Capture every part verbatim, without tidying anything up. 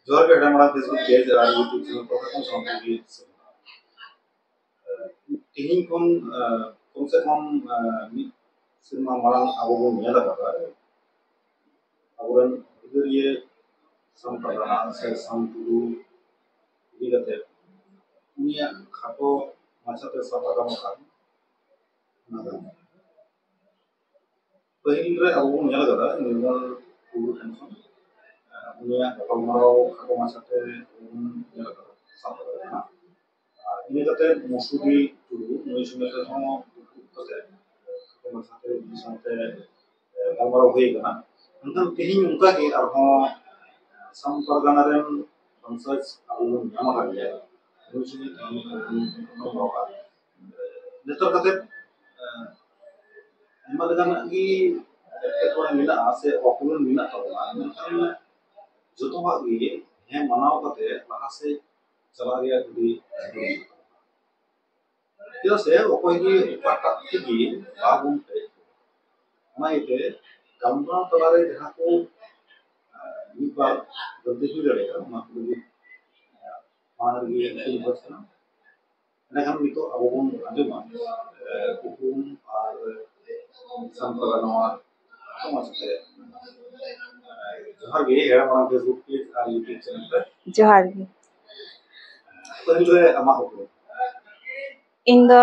ᱡᱚᱦᱟᱨ ᱜᱮ, ᱦᱮᱲᱮ ᱢᱟᱲᱟᱝ Facebook page ᱟᱨ YouTube channel ᱯᱟᱦᱴᱟ ᱠᱷᱚᱱ ᱥᱟᱱᱟᱢ ᱠᱚᱜᱮ᱾ ᱛᱮᱦᱮᱧ ᱠᱷᱚᱱ, ᱟᱸ, ᱠᱚᱢ ᱥᱮ ᱠᱚᱢ, ᱟᱸ, ᱢᱤᱫ ᱥᱮᱨᱢᱟ ᱢᱟᱲᱟᱝ ᱟᱵᱚ ᱵᱚᱱ ᱧᱮᱞ ᱟᱠᱟᱫᱟ, ᱟᱵᱚᱨᱮᱱ ᱦᱩᱞᱜᱟᱹᱨᱤᱭᱟᱹ ᱥᱟᱢ ᱯᱟᱨᱜᱟᱱᱟ ᱥᱮ ᱥᱟᱢ ᱴᱩᱰᱩ ᱤᱫᱤ ᱠᱟᱛᱮ ᱩᱱᱤᱭᱟᱜ ᱠᱷᱟᱴᱚ ᱢᱟᱪᱷᱟᱛᱮ ᱥᱟᱵ ᱨᱟᱠᱟᱵ ᱟᱠᱟᱱ ᱚᱱᱟ ᱫᱚ ᱯᱟᱹᱦᱤᱞ ᱨᱮ ᱟᱵᱚ ᱵᱚᱱ ᱧᱮᱞ ᱟᱠᱟᱫᱟ ᱱᱤᱨᱢᱚᱞ ᱴᱩᱰᱩ ᱴᱷᱮᱱ ᱠᱷᱚᱱ, ᱟᱸ, ᱩᱱᱤᱭᱟᱜ ᱜᱟᱯᱟᱞᱢᱟᱨᱟᱣ ᱠᱷᱟᱴᱚ ᱢᱟᱪᱷᱟᱛᱮ ᱟᱵᱚ ᱵᱚᱱ ᱧᱮᱞ ᱟᱠᱟᱫᱟ, ᱥᱟᱵ ᱨᱟᱠᱟᱵ ᱟᱠᱟᱱᱟ᱾ ᱟᱨ ᱤᱱᱟᱹ ᱠᱟᱛᱮ ᱢᱚᱥᱩᱫᱤ ᱴᱩᱰᱩ ᱱᱩᱭ ᱥᱚᱸᱜᱮ ᱛᱮᱦᱚᱸ ᱫᱩᱯᱲᱩᱵ ᱠᱟᱛᱮ ᱠᱷᱟᱴᱚ ᱢᱟᱪᱷᱟᱛᱮ ᱩᱱᱤ ᱥᱟᱶᱛᱮ, ᱮ, ᱜᱟᱞᱢᱟᱨᱟᱣ ᱦᱩᱭ ᱟᱠᱟᱱᱟ᱾ ᱢᱮᱱᱠᱷᱟᱱ ᱛᱮᱦᱮᱧ ᱚᱱᱠᱟ ᱜᱮ ᱟᱨᱦᱚᱸ ᱥᱟᱢ ᱯᱟᱨᱜᱟᱱᱟ ᱨᱮᱱ ᱵᱚᱝᱥᱚᱡᱽ ᱟᱵᱚ ᱵᱚᱱ ᱧᱟᱢ ᱟᱠᱟᱫ ᱜᱮᱭᱟ᱾ ᱱᱩᱭ ᱥᱚᱸᱜᱮ ᱛᱮᱦᱚᱸ ᱟᱵᱚ ᱵᱚᱱ ᱜᱟᱞᱢᱟᱨᱟᱣ ᱟᱠᱟᱫ᱾ ᱱᱮᱛᱟᱨ ᱠᱟᱛᱮ, ᱮ, ᱟᱭᱢᱟ ᱞᱮᱠᱟᱱᱟᱜ ᱜᱮ ᱮᱴᱠᱮᱴᱚᱬᱮ ᱢᱮᱱᱟᱜᱼᱟ ᱥᱮ ᱚᱯᱩᱨᱚᱱ ᱢᱮᱱᱟᱜ ᱛᱟᱵᱚᱱᱟ, ᱢᱮᱱᱠᱷᱟᱱ ᱡᱚᱛᱚᱣᱟᱜ ᱜᱮ ᱦᱮᱸ ᱢᱟᱱᱟᱣ ᱠᱟᱛᱮ ᱞᱟᱦᱟ ᱥᱮᱫ ᱪᱟᱞᱟᱜ ᱨᱮᱭᱟᱜ ᱟᱹᱰᱤ ᱡᱟᱹᱨᱩᱲ ᱠᱟᱱᱟ᱾ ᱪᱮᱫᱟᱜ ᱥᱮ ᱚᱠᱚᱭ ᱜᱮ ᱚᱠᱟᱴᱟᱜ ᱛᱮᱜᱮ ᱵᱟᱵᱚᱱ ᱯᱮᱨᱮᱡ ᱠᱚᱣᱟ᱾ ᱚᱱᱟ ᱤᱭᱟᱹᱛᱮ ᱜᱟᱞᱢᱟᱨᱟᱣ ᱛᱟᱞᱟᱨᱮ ᱡᱟᱦᱟᱸ ᱠᱚ, ᱮ, ᱢᱤᱫ ᱵᱟᱨ ᱜᱟᱹᱞᱛᱤ ᱦᱩᱭ ᱫᱟᱲᱮᱭᱟᱜᱼᱟ, ᱚᱱᱟ ᱠᱚ ᱞᱟᱹᱜᱤᱫ, ᱮ, ᱢᱟᱲᱟᱝ ᱨᱮᱜᱮ ᱟᱹᱞᱤᱧ ᱠᱷᱚᱡᱽ ᱠᱟᱱᱟ᱾ ᱮᱸᱰᱮᱠᱷᱟᱱ ᱱᱤᱛᱚᱜ ᱟᱵᱚ ᱵᱚᱱ ᱟᱸᱡᱚᱢᱟ, ᱮ, ᱩᱯᱨᱩᱢ ᱟᱨ ᱥᱟᱱᱛᱟᱲ ᱱᱚᱣᱟ ᱥᱚᱢᱟᱡᱽ ᱛᱮ᱾ ᱡᱚᱦᱟᱨ ᱜᱮ, ᱦᱮᱲᱮ ᱢᱟᱲᱟᱝ Facebook page ᱟᱨ YouTube channel ᱨᱮ᱾ ᱡᱚᱦᱟᱨ ᱜᱮ᱾ ᱯᱟᱹᱦᱤᱞ ᱨᱮ ᱟᱢᱟᱜ ᱩᱯᱨᱩᱢ? ᱤᱧ ᱫᱚ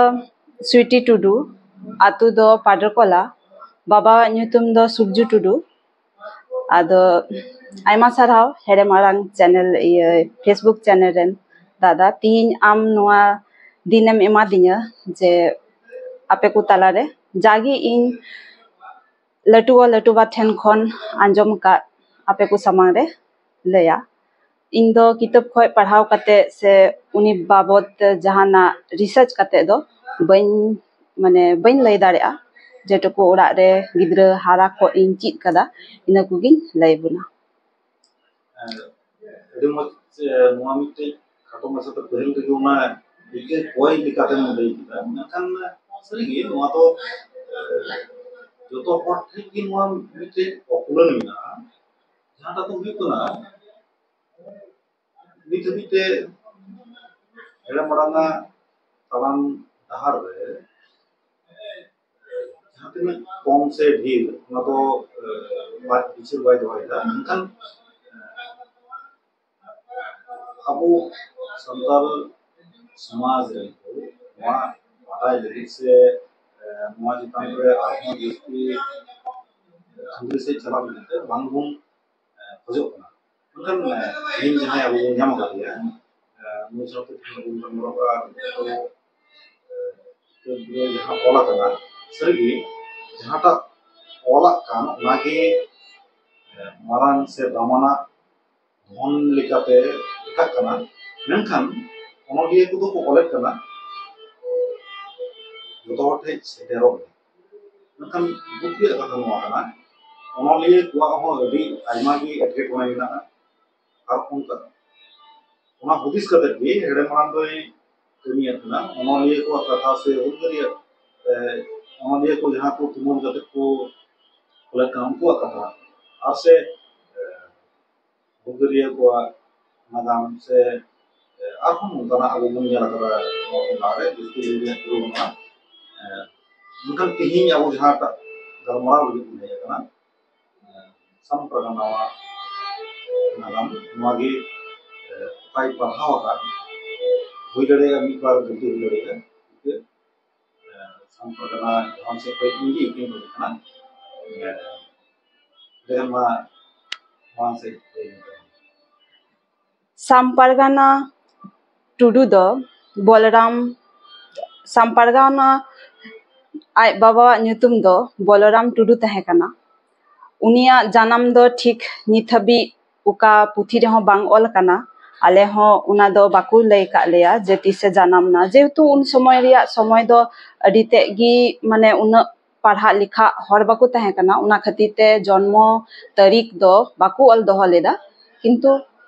ᱥᱩᱭᱴᱤ ᱴᱩᱰᱩ, ᱟᱛᱳ ᱫᱚ ᱯᱟᱰᱨᱠᱚᱞᱟ, ᱵᱟᱵᱟᱣᱟᱜ ᱧᱩᱛᱩᱢ ᱫᱚ ᱥᱩᱨᱡᱩ ᱴᱩᱰᱩ᱾ ᱟᱫᱚ ᱟᱭᱢᱟ ᱥᱟᱨᱦᱟᱣ ᱦᱮᱲᱮᱢ ᱟᱲᱟᱝ channel, ᱤᱭᱟᱹ, Facebook channel ᱨᱮᱱ ᱫᱟᱫᱟ, ᱛᱤᱦᱤᱧ ᱟᱢ ᱱᱚᱣᱟ ᱫᱤᱱᱮᱢ ᱮᱢᱟᱫᱤᱧᱟ ᱡᱮ ᱟᱯᱮ ᱠᱚ ᱛᱟᱞᱟᱨᱮ ᱡᱟᱜᱮ ᱤᱧ ᱞᱟᱹᱴᱩ ᱜᱚ ᱞᱟᱹᱴᱩ ᱵᱟ ᱴᱷᱮᱱ ᱠᱷᱚᱱ ᱟᱸᱡᱚᱢ ᱟᱠᱟᱫ ᱟᱯᱮ ᱠᱚ ᱥᱟᱢᱟᱝ ᱨᱮ ᱞᱟᱹᱭᱟ᱾ ᱤᱧ ᱫᱚ ᱠᱤᱛᱟᱹᱵ ᱠᱷᱚᱱ ᱯᱟᱲᱦᱟᱣ ᱠᱟᱛᱮ ᱥᱮ ᱩᱱᱤ ᱵᱟᱵᱚᱫ ᱛᱮ ᱡᱟᱦᱟᱱᱟᱜ research ᱠᱟᱛᱮ ᱫᱚ ᱵᱟᱹᱧ, ᱢᱟᱱᱮ, ᱵᱟᱹᱧ ᱞᱟᱹᱭ ᱫᱟᱲᱮᱭᱟᱜᱼᱟ᱾ ᱡᱮᱴᱩᱠᱩ ᱚᱲᱟᱜ ᱨᱮ ᱜᱤᱫᱽᱨᱟᱹ ᱦᱟᱨᱟ ᱠᱷᱚᱱ ᱤᱧ ᱪᱮᱫ ᱠᱟᱫᱟ, ᱤᱱᱟᱹ ᱠᱚᱜᱮᱧ ᱞᱟᱹᱭ ᱟᱵᱚᱱᱟ᱾ ᱟᱹᱰᱤ ᱢᱚᱡᱽ, ᱮ, ᱱᱚᱣᱟ ᱢᱤᱫᱴᱮᱡ ᱠᱷᱟᱴᱚ ᱢᱟᱪᱷᱟᱛᱮ ᱯᱟᱹᱦᱤᱞ ᱨᱮᱜᱮ ᱚᱱᱟ ᱢᱤᱫᱴᱮᱡ ᱚᱭ ᱞᱮᱠᱟᱛᱮᱢ ᱞᱟᱹᱭ ᱠᱮᱫᱟ, ᱢᱮᱱᱠᱷᱟᱱ ᱥᱟᱹᱨᱤᱜᱮ ᱱᱚᱣᱟ ᱫᱚ, ᱮ, ᱡᱚᱛᱚ ᱦᱚᱲ ᱴᱷᱮᱱ ᱜᱮ ᱱᱚᱣᱟ ᱢᱤᱫᱴᱮᱡ ᱚᱠᱩᱞᱟᱹᱱ ᱢᱮᱱᱟᱜᱼᱟ᱾ ᱡᱟᱦᱟᱸᱴᱟᱜ ᱫᱚ ᱦᱩᱭᱩᱜ ᱠᱟᱱᱟ, ᱱᱤᱛ ᱦᱟᱹᱵᱤᱡ ᱛᱮ ᱦᱮᱲᱮᱢ ᱟᱲᱟᱝ ᱟᱜ ᱛᱟᱲᱟᱢ ᱰᱟᱦᱟᱨ ᱨᱮ ᱡᱟᱦᱟᱸ ᱛᱤᱱᱟᱹᱜ ᱠᱚᱢ ᱥᱮ ᱰᱷᱮᱨ, ᱚᱱᱟ ᱫᱚ ᱵᱤᱪᱟᱹᱨ ᱵᱟᱭ ᱫᱚᱦᱚᱭᱮᱫᱟ᱾ ᱢᱮᱱᱠᱷᱟᱱ ᱟᱵᱚ ᱥᱟᱱᱛᱟᱲ ᱥᱚᱢᱟᱡᱽ ᱨᱮᱱ ᱠᱚ ᱱᱚᱣᱟ ᱵᱟᱰᱟᱭ ᱞᱟᱹᱜᱤᱫ ᱥᱮ ᱱᱚᱣᱟ ᱪᱮᱛᱟᱱ ᱨᱮ ᱟᱨᱦᱚᱸ ᱡᱟᱹᱥᱛᱤ ᱠᱷᱟᱹᱞᱤ ᱥᱮᱫ ᱪᱟᱞᱟᱜ ᱞᱟᱹᱜᱤᱫ ᱛᱮ ᱵᱟᱝᱵᱚᱱ ᱠᱷᱚᱡᱚᱜ ᱠᱟᱱᱟ᱾ ᱢᱮᱱᱠᱷᱟᱱ ᱛᱮᱦᱮᱧ ᱡᱟᱦᱟᱸᱭ ᱟᱵᱚ ᱵᱚᱱ ᱧᱟᱢ ᱟᱠᱟᱫᱮᱭᱟ, ᱱᱩᱭ ᱥᱟᱶᱛᱮ ᱛᱮᱦᱮᱧ ᱵᱚᱱ ᱜᱟᱞᱢᱟᱨᱟᱣ ᱠᱟᱜᱼᱟ, ᱡᱚᱛᱚ ᱡᱟᱦᱟᱸ ᱚᱞ ᱟᱠᱟᱱᱟ, ᱥᱟᱹᱨᱤᱜᱮ ᱡᱟᱦᱟᱸᱴᱟᱜ ᱚᱞᱟᱜ ᱠᱟᱱ, ᱚᱱᱟᱜᱮ ᱢᱟᱨᱟᱝ ᱥᱮ ᱫᱟᱢᱟᱱᱟᱜ ᱫᱷᱚᱱ ᱞᱮᱠᱟᱛᱮ ᱞᱮᱠᱷᱟᱜ ᱠᱟᱱᱟ᱾ ᱢᱮᱱᱠᱷᱟᱱ ᱚᱱᱚᱞᱤᱭᱟᱹ ᱠᱚᱫᱚ ᱠᱚ ᱚᱞᱮᱫ ᱠᱟᱱᱟ ᱡᱚᱛᱚ ᱦᱚᱲ ᱴᱷᱮᱱ ᱥᱮᱴᱮᱨᱚᱜ ᱞᱟᱹᱜᱤᱫ᱾ ᱢᱮᱱᱠᱷᱟᱱ ᱫᱩᱠ ᱨᱮᱭᱟᱜ ᱠᱟᱛᱷᱟ ᱱᱚᱣᱟ ᱠᱟᱱᱟ, ᱚᱱᱚᱞᱤᱭᱟᱹ ᱠᱚᱣᱟᱜ ᱦᱚᱸ ᱟᱹᱰᱤ ᱟᱭᱢᱟ ᱜᱮ ᱮᱴᱠᱮᱴᱚᱬᱮ ᱢᱮᱱᱟᱜᱼᱟ᱾ ᱟᱨ ᱚᱱᱠᱟ ᱚᱱᱟ ᱦᱩᱫᱤᱥ ᱠᱟᱛᱮ ᱜᱮ ᱦᱮᱲᱮᱢ ᱟᱲᱟᱝ ᱫᱚᱭ ᱠᱟᱹᱢᱤᱭᱮᱫ ᱠᱟᱱᱟ᱾ ᱚᱱᱚᱞᱤᱭᱟᱹ ᱠᱚᱣᱟᱜ ᱠᱟᱛᱷᱟ ᱥᱮ ᱦᱩᱞᱜᱟᱹᱨᱤᱭᱟᱹ, ᱮ, ᱚᱱᱚᱞᱤᱭᱟᱹ ᱠᱚ ᱡᱟᱦᱟᱸ ᱠᱚ ᱛᱩᱢᱟᱹᱞ ᱠᱟᱛᱮ ᱠᱚ ᱚᱞᱮᱫ ᱠᱟᱱᱟ, ᱩᱱᱠᱩᱣᱟᱜ ᱠᱟᱛᱷᱟ, ᱟᱨ ᱥᱮ, ᱮ, ᱦᱩᱞᱜᱟᱹᱨᱤᱭᱟᱹ ᱠᱚᱣᱟᱜ ᱱᱟᱜᱟᱢ ᱥᱮ, ᱮ, ᱟᱨᱦᱚᱸ ᱱᱚᱝᱠᱟᱱᱟᱜ ᱟᱵᱚ ᱵᱚᱱ ᱧᱮᱞ ᱟᱠᱟᱫᱟ ᱱᱚᱣᱟ ᱴᱚᱴᱷᱟ ᱨᱮ ᱡᱟᱹᱥᱛᱤ ᱡᱩᱫᱤ ᱧᱮᱞ ᱨᱩᱣᱟᱹᱲ ᱵᱚᱱᱟ᱾ ᱮ, ᱢᱮᱱᱠᱷᱟᱱ ᱛᱮᱦᱮᱧ ᱟᱵᱚ ᱡᱟᱦᱟᱸᱴᱟᱜ ᱜᱟᱞᱢᱟᱨᱟᱣ ᱞᱟᱹᱜᱤᱫ ᱵᱚᱱ ᱦᱮᱡ ᱟᱠᱟᱱᱟ, ᱥᱟᱢ ᱯᱟᱨᱜᱟᱱᱟᱣᱟᱜ ᱱᱟᱜᱟᱢ, ᱱᱚᱣᱟ ᱜᱮ, ᱮ, ᱚᱠᱟᱭ ᱯᱟᱲᱦᱟᱣ ᱟᱠᱟᱫ, ᱦᱩᱭ ᱫᱟᱲᱮᱭᱟᱜᱼᱟ ᱢᱤᱫ ᱵᱟᱨ ᱜᱟᱹᱞᱛᱤ ᱦᱩᱭ ᱫᱟᱲᱮᱭᱟᱜᱼᱟ, ᱮ, ᱥᱟᱢ ᱯᱟᱨᱜᱟᱱᱟ ᱡᱟᱦᱟᱸ ᱥᱮᱫ ᱠᱷᱚᱱ ᱤᱧ ᱜᱮ ᱤᱧ ᱠᱟᱱᱟ᱾ ᱮ, ᱮᱱᱠᱷᱟᱱ ᱢᱟ ᱢᱟᱲᱟᱝ ᱥᱮᱫ ᱞᱟᱹᱭ ᱢᱮ᱾ ᱥᱟᱢ ᱯᱟᱨᱜᱟᱱᱟ ᱴᱩᱰᱩ ᱫᱚ ᱵᱚᱞᱨᱟᱢ, ᱥᱟᱢ ᱯᱟᱨᱜᱟᱱᱟ ᱟᱡ ᱵᱟᱵᱟᱣᱟᱜ ᱧᱩᱛᱩᱢ ᱫᱚ ᱵᱚᱞᱨᱟᱢ ᱴᱩᱰᱩ ᱛᱟᱦᱮᱸ ᱠᱟᱱᱟ᱾ ᱩᱱᱤᱭᱟᱜ ᱡᱟᱱᱟᱢ ᱫᱚ ᱴᱷᱤᱠ ᱱᱤᱛ ᱦᱟᱹᱵᱤᱡ ᱚᱠᱟ ᱯᱩᱛᱷᱤ ᱨᱮᱦᱚᱸ ᱵᱟᱝ ᱚᱞ ᱟᱠᱟᱱᱟ᱾ ᱟᱞᱮ ᱦᱚᱸ ᱚᱱᱟ ᱫᱚ ᱵᱟᱠᱚ ᱞᱟᱹᱭ ᱟᱠᱟᱫ ᱞᱮᱭᱟ ᱡᱮ ᱛᱤᱥᱮ ᱡᱟᱱᱟᱢ ᱱᱟ, ᱡᱮᱦᱮᱛᱩ ᱩᱱ ᱥᱚᱢᱚᱭ ᱨᱮᱭᱟᱜ ᱥᱚᱢᱚᱭ ᱫᱚ ᱟᱹᱰᱤ ᱛᱮᱫ ᱜᱮ, ᱢᱟᱱᱮ, ᱩᱱᱟᱹᱜ ᱯᱟᱲᱦᱟᱜ ᱞᱮᱠᱷᱟᱜ ᱦᱚᱲ ᱵᱟᱠᱚ ᱛᱟᱦᱮᱸ ᱠᱟᱱᱟ᱾ ᱚᱱᱟ ᱠᱷᱟᱹᱛᱤᱨ ᱛᱮ ᱡᱚᱱᱢᱚ ᱛᱟᱹᱨᱤᱠᱷ ᱫᱚ ᱵᱟᱠᱚ ᱚᱞ ᱫᱚᱦᱚ ᱞᱮᱫᱟ, ᱠᱤᱱᱛᱩ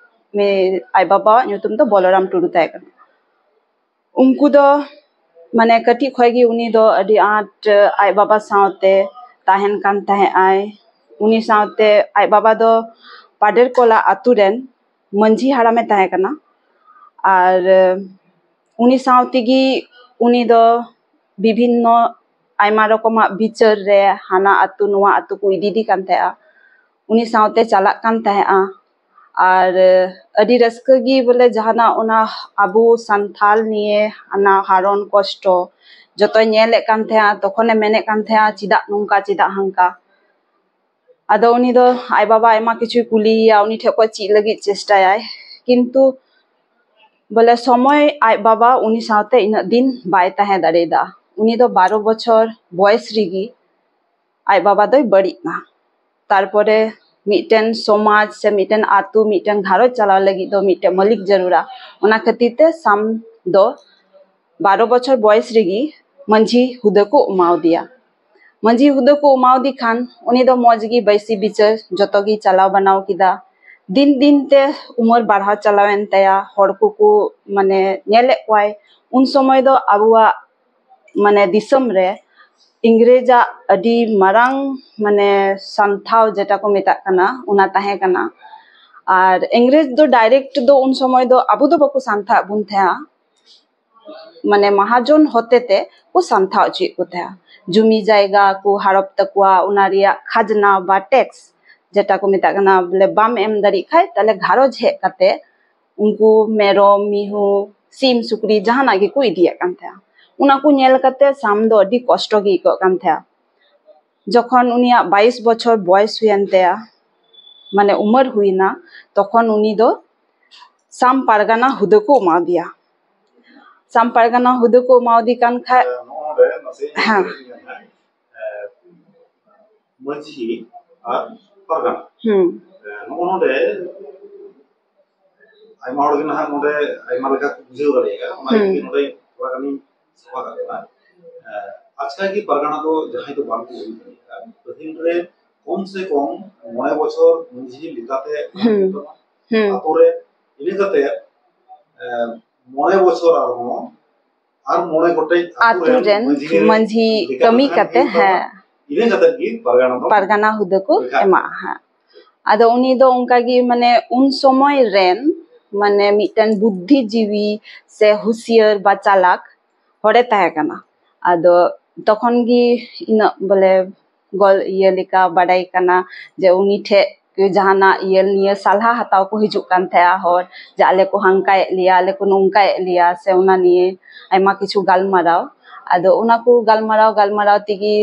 ᱢᱮ-, ᱟᱡ ᱵᱟᱵᱟᱣᱟᱜ ᱧᱩᱛᱩᱢ ᱫᱚ ᱵᱚᱞᱚᱨᱟᱢ ᱴᱩᱰᱩ ᱛᱟᱦᱮᱸ ᱠᱟᱱᱟ᱾ ᱩᱱᱠᱩ ᱫᱚ, ᱢᱟᱱᱮ, ᱠᱟᱹᱴᱤᱡ ᱠᱷᱚᱱ ᱜᱮ ᱩᱱᱤ ᱫᱚ ᱟᱹᱰᱤ ᱟᱸᱴ ᱟᱡ ᱵᱟᱵᱟ ᱥᱟᱶᱛᱮ ᱛᱟᱦᱮᱱ ᱠᱟᱱ ᱛᱟᱦᱮᱸᱫ ᱟᱭ᱾ ᱩᱱᱤ ᱥᱟᱶᱛᱮ ᱟᱡ ᱵᱟᱵᱟ ᱫᱚ ᱯᱟᱰᱮᱨᱠᱚᱞᱟ ᱟᱛᱳ ᱨᱮᱱ ᱢᱟᱹᱡᱷᱤ ᱦᱟᱲᱟᱢᱮ ᱛᱟᱦᱮᱸ ᱠᱟᱱᱟ᱾ ᱟᱨ ᱩᱱᱤ ᱥᱟᱶ ᱛᱮᱜᱮ ᱩᱱᱤ ᱫᱚ ᱵᱤᱵᱷᱤᱱᱱᱚ ᱟᱭᱢᱟ ᱨᱚᱠᱚᱢᱟᱜ ᱵᱤᱪᱟᱹᱨ ᱨᱮ ᱦᱟᱱᱟ ᱟᱹᱛᱩ ᱱᱚᱣᱟ ᱟᱹᱛᱩ ᱠᱚ ᱤᱫᱤᱭᱮᱫᱮ ᱠᱟᱱ ᱛᱟᱦᱮᱸᱜᱼᱟ᱾ ᱩᱱᱤ ᱥᱟᱶᱛᱮ ᱪᱟᱞᱟᱜ ᱠᱟᱱ ᱛᱟᱦᱮᱸᱜᱼᱟ᱾ ᱟᱨ ᱟᱹᱰᱤ ᱨᱟᱹᱥᱠᱟᱹ ᱜᱮ ᱵᱚᱞᱮ ᱡᱟᱦᱟᱱᱟᱜ ᱚᱱᱟ ᱟᱵᱚ ᱥᱟᱱᱛᱟᱞ ᱱᱤᱭᱮ ᱦᱟᱱᱟ ᱦᱟᱨᱚᱱ ᱠᱚᱥᱴᱚ ᱡᱚᱛᱚᱭ ᱧᱮᱞᱮᱫ ᱠᱟᱱ ᱛᱟᱦᱮᱸᱜᱼᱟ᱾ ᱛᱚᱠᱷᱚᱱᱮ ᱢᱮᱱᱮᱫ ᱠᱟᱱ ᱛᱟᱦᱮᱸᱜᱼᱟ, "ᱪᱮᱫᱟᱜ ᱱᱚᱝᱠᱟ, ᱪᱮᱫᱟᱜ ᱦᱟᱝᱠᱟ?" ᱟᱫᱚ ᱩᱱᱤ ᱫᱚ ᱟᱡ ᱵᱟᱵᱟ ᱟᱭᱢᱟ ᱠᱤᱪᱷᱩᱭ ᱠᱩᱞᱤᱭᱮᱭᱟ, ᱩᱱᱤ ᱴᱷᱮᱱ ᱠᱷᱚᱱ ᱪᱮᱫ ᱞᱟᱹᱜᱤᱫ ᱪᱮᱥᱴᱟᱭᱟᱭ, ᱠᱤᱱᱛᱩ ᱵᱚᱞᱮ ᱥᱚᱢᱚᱭ ᱟᱡ ᱵᱟᱵᱟ ᱩᱱᱤ ᱥᱟᱶᱛᱮ ᱤᱱᱟᱹᱜ ᱫᱤᱱ ᱵᱟᱭ ᱛᱟᱦᱮᱸ ᱫᱟᱲᱮᱭᱟᱫᱟ᱾ ᱩᱱᱤ ᱫᱚ ᱵᱟᱨᱚ ᱵᱚᱪᱷᱚᱨ ᱵᱚᱭᱮᱥ ᱨᱮᱜᱮ ᱟᱡ ᱵᱟᱵᱟ ᱫᱚᱭ ᱵᱟᱹᱲᱤᱡ ᱮᱱᱟ᱾ ᱛᱟᱨᱯᱚᱨᱮ ᱢᱤᱫᱴᱮᱱ ᱥᱚᱢᱟᱡᱽ ᱥᱮ ᱢᱤᱫᱴᱮᱱ ᱟᱹᱛᱩ, ᱢᱤᱫᱴᱮᱱ ᱜᱷᱟᱨᱚᱸᱡᱽ ᱪᱟᱞᱟᱣ ᱞᱟᱹᱜᱤᱫ ᱫᱚ ᱢᱤᱫᱴᱮᱱ ᱢᱟᱹᱞᱤᱠ ᱡᱟᱹᱨᱩᱲᱟ᱾ ᱚᱱᱟ ᱠᱷᱟᱹᱛᱤᱨ ᱛᱮ ᱥᱟᱢ ᱫᱚ ᱵᱟᱨᱚ ᱵᱚᱪᱷᱚᱨ ᱵᱚᱭᱮᱥ ᱨᱮᱜᱮ ᱢᱟᱹᱡᱷᱤ ᱦᱩᱫᱟᱹ ᱠᱚ ᱮᱢᱟᱣᱫᱮᱭᱟ᱾ ᱢᱟᱹᱡᱷᱤ ᱦᱩᱫᱟᱹ ᱠᱚ ᱮᱢᱟᱣᱫᱮ ᱠᱷᱟᱱ ᱩᱱᱤ ᱫᱚ ᱢᱚᱡᱽ ᱜᱮ ᱵᱟᱹᱭᱥᱤ ᱵᱤᱪᱟᱹᱨ ᱡᱚᱛᱚ ᱜᱮ ᱪᱟᱞᱟᱣ ᱵᱟᱱᱟᱣ ᱠᱮᱫᱟ᱾ ᱫᱤᱱ ᱫᱤᱱ ᱛᱮ ᱩᱢᱮᱨ ᱵᱟᱲᱦᱟᱣ ᱪᱟᱞᱟᱣᱮᱱ ᱛᱟᱭᱟ, ᱦᱚᱲ ᱠᱚᱠᱚ ᱢᱟᱱᱮ ᱧᱮᱞᱮᱫ ᱠᱚᱣᱟᱭ᱾ ᱩᱱ ᱥᱚᱢᱚᱭ ᱫᱚ ᱟᱵᱚᱣᱟᱜ ᱢᱟᱱᱮ ᱫᱤᱥᱚᱢ ᱨᱮ ᱤᱝᱨᱮᱡᱟᱜ ᱟᱹᱰᱤ ᱢᱟᱨᱟᱝ ᱢᱟᱱᱮ ᱥᱟᱱᱛᱷᱟᱣ ᱡᱮᱴᱟ ᱠᱚ ᱢᱮᱛᱟᱜ ᱠᱟᱱᱟ, ᱚᱱᱟ ᱛᱟᱦᱮᱸ ᱠᱟᱱᱟ᱾ ᱟᱨ ᱤᱝᱨᱮᱡᱽ ᱫᱚ ᱰᱟᱭᱨᱮᱠᱴ ᱫᱚ ᱩᱱ ᱥᱚᱢᱚᱭ ᱫᱚ ᱟᱵᱚ ᱫᱚ ᱵᱟᱠᱚ ᱥᱟᱱᱛᱷᱟᱜ ᱵᱚᱱ ᱛᱟᱦᱮᱸᱜᱼᱟ, ᱢᱟᱱᱮ ᱢᱟᱦᱟᱡᱚᱱ ᱦᱚᱛᱮ ᱛᱮ ᱠᱚ ᱥᱟᱱᱛᱷᱟ ᱦᱚᱪᱚᱭᱮᱫ ᱠᱚ ᱛᱟᱦᱮᱸᱜᱼᱟ᱾ ᱡᱩᱢᱤ ᱡᱟᱭᱜᱟ ᱠᱚ ᱦᱟᱨᱚᱯ ᱛᱟᱠᱚᱣᱟ, ᱚᱱᱟ ᱨᱮᱭᱟᱜ ᱠᱷᱟᱡᱽᱱᱟ ᱵᱟ ᱴᱮᱠᱥ ᱡᱮᱴᱟ ᱠᱚ ᱢᱮᱛᱟᱜ ᱠᱟᱱᱟ, ᱵᱚᱞᱮ ᱵᱟᱢ ᱮᱢ ᱫᱟᱲᱮᱭᱟᱜ ᱠᱷᱟᱡ ᱛᱟᱦᱞᱮ ᱜᱷᱟᱨᱚᱸᱡᱽ ᱦᱮᱡ ᱠᱟᱛᱮ ᱩᱱᱠᱩ ᱢᱮᱨᱚᱢ, ᱢᱤᱦᱩ, ᱥᱤᱢ, ᱥᱩᱠᱨᱤ ᱡᱟᱦᱟᱱᱟᱜ ᱜᱮᱠᱚ ᱤᱫᱤᱭᱮᱫ ᱠᱟᱱ ᱛᱟᱦᱮᱸᱜᱼᱟ᱾ ᱚᱱᱟ ᱠᱚ ᱧᱮᱞ ᱠᱟᱛᱮ ᱥᱟᱢ ᱫᱚ ᱟᱹᱰᱤ ᱠᱚᱥᱴᱚ ᱜᱮ ᱟᱹᱭᱠᱟᱹᱜ ᱠᱟᱱ ᱛᱟᱦᱮᱸᱜᱼᱟ᱾ ᱡᱚᱠᱷᱚᱱ ᱩᱱᱤᱭᱟᱜ ᱵᱟᱭᱤᱥ ᱵᱚᱪᱷᱚᱨ ᱵᱚᱭᱮᱥ ᱦᱩᱭᱮᱱ ᱛᱟᱭᱟ, ᱢᱟᱱᱮ ᱩᱢᱮᱨ ᱦᱩᱭᱱᱟ, ᱛᱚᱠᱷᱚᱱ ᱩᱱᱤ ᱫᱚ ᱥᱟᱢ ᱯᱟᱨᱜᱟᱱᱟ ᱦᱩᱫᱟᱹ ᱠᱚ ᱮᱢᱟᱣᱫᱮᱭᱟ᱾ ᱥᱟᱢ ᱯᱟᱨᱜᱟᱱᱟ ᱦᱩᱫᱟᱹ ᱠᱚ ᱮᱢᱟᱣᱫᱮ ᱠᱟᱱ ᱠᱷᱟᱡ, ᱱᱚᱜᱼᱚ ᱱᱚᱰᱮ ᱱᱟᱥᱮ ᱦᱮᱸ᱾ ᱢᱟᱹᱡᱷᱤ ᱟᱨ ᱯᱟᱨᱜᱟᱱᱟ᱾ ᱦᱩᱸ᱾ ᱱᱚᱜᱼᱚ ᱱᱚᱰᱮ ᱟᱭᱢᱟ ᱦᱚᱲ ᱜᱮ ᱱᱟᱦᱟᱜ ᱱᱚᱰᱮ ᱟᱭᱢᱟ ᱞᱮᱠᱟ ᱠᱚ ᱵᱩᱡᱷᱟᱹᱣ ᱫᱟᱲᱮᱭᱟᱜᱼᱟ, ᱚᱱᱟ ᱦᱩᱸ᱾ ᱤᱭᱟᱹᱛᱮ ᱱᱚᱰᱮ ᱛᱷᱚᱲᱟ ᱜᱟᱱᱤᱧ ᱥᱟᱯᱷᱟ ᱠᱟᱜ ᱠᱟᱱᱟ᱾ ᱟᱪᱠᱟ ᱜᱮ ᱯᱟᱨᱜᱟᱱᱟ ᱫᱚ ᱡᱟᱦᱟᱸᱭ ᱫᱚ ᱵᱟᱝ ᱠᱚ ᱦᱩᱭ ᱫᱟᱲᱮᱭᱟᱜᱼᱟ᱾ ᱯᱟᱹᱦᱤᱞ ᱨᱮ ᱠᱚᱢ ᱥᱮ ᱠᱚᱢ ᱢᱚᱬᱮ ᱵᱚᱪᱷᱚᱨ ᱢᱟᱹᱡᱷᱤ ᱞᱮᱠᱟᱛᱮ ᱦᱩᱸ᱾ ᱦᱩᱸ᱾ ᱟᱛᱳ ᱨᱮ, ᱤᱱᱟᱹ ᱠᱟᱛᱮ, ᱮ, ᱢᱚᱬᱮ ᱵᱚᱪᱷᱚᱨ ᱟᱨᱦᱚᱸ ᱟᱨ ᱢᱚᱬᱮ ᱜᱚᱴᱮᱡ ᱟᱛᱳ ᱟᱛᱳ ᱨᱮᱱ ᱨᱮᱱ ᱢᱟᱹᱡᱷᱤ ᱢᱟᱹᱡᱷᱤ ᱞᱮᱠᱟ ᱠᱟᱹᱢᱤ ᱛᱟᱦᱮᱱ ᱠᱟᱛᱮ, ᱦᱩᱭᱩᱜ ᱛᱟᱢᱟ᱾ ᱦᱮᱸ᱾ ᱤᱱᱟᱹ ᱠᱟᱛᱮ ᱜᱮ ᱯᱟᱨᱜᱟᱱᱟ ᱫᱚ ᱯᱟᱨᱜᱟᱱᱟ ᱦᱩᱫᱟᱹ ᱠᱚ ᱞᱮᱠᱷᱟᱜᱼᱟ᱾ ᱮᱢᱟᱜᱼᱟ, ᱦᱮᱸ᱾ ᱟᱫᱚ ᱩᱱᱤ ᱫᱚ ᱚᱱᱠᱟᱜᱮ, ᱢᱟᱱᱮ, ᱩᱱ ᱥᱚᱢᱚᱭ ᱨᱮᱱ, ᱢᱟᱱᱮ, ᱢᱤᱫᱴᱮᱱ ᱵᱩᱫᱽᱫᱷᱤᱡᱤᱵᱤ ᱥᱮ ᱦᱩᱥᱤᱭᱟᱹᱨ ᱵᱟ ᱪᱟᱞᱟᱠ ᱦᱚᱲᱮ ᱛᱟᱦᱮᱸ ᱠᱟᱱᱟ᱾ ᱟᱫᱚ ᱛᱚᱠᱷᱚᱱ ᱜᱮ ᱤᱱᱟᱹᱜ, ᱵᱚᱞᱮ, ᱜᱚᱞ ᱤᱭᱟᱹ ᱞᱮᱠᱟ ᱵᱟᱰᱟᱭ ᱠᱟᱱᱟ ᱡᱮ ᱩᱱᱤ ᱴᱷᱮᱡ ᱡᱟᱦᱟᱱᱟᱜ ᱤᱭᱟᱹ ᱱᱤᱭᱟᱹ ᱥᱟᱞᱦᱟ ᱦᱟᱛᱟᱣ ᱠᱚ ᱦᱤᱡᱩᱜ ᱠᱟᱱ ᱛᱟᱦᱮᱸᱜᱼᱟ ᱦᱚᱲ, ᱡᱮ ᱟᱞᱮ ᱠᱚ ᱦᱟᱱᱠᱟᱭᱮᱫ ᱞᱮᱭᱟ, ᱟᱞᱮ ᱠᱚ ᱱᱚᱝᱠᱟᱭᱮᱫ ᱞᱮᱭᱟ, ᱥᱮ ᱚᱱᱟ ᱱᱤᱭᱮ ᱟᱭᱢᱟ ᱠᱤᱪᱷᱩ ᱜᱟᱞᱢᱟᱨᱟᱣ᱾ ᱟᱫᱚ ᱚᱱᱟ ᱠᱚ ᱜᱟᱞᱢᱟᱨᱟᱣ ᱜᱟᱞᱢᱟᱨᱟᱣ ᱛᱮᱜᱮ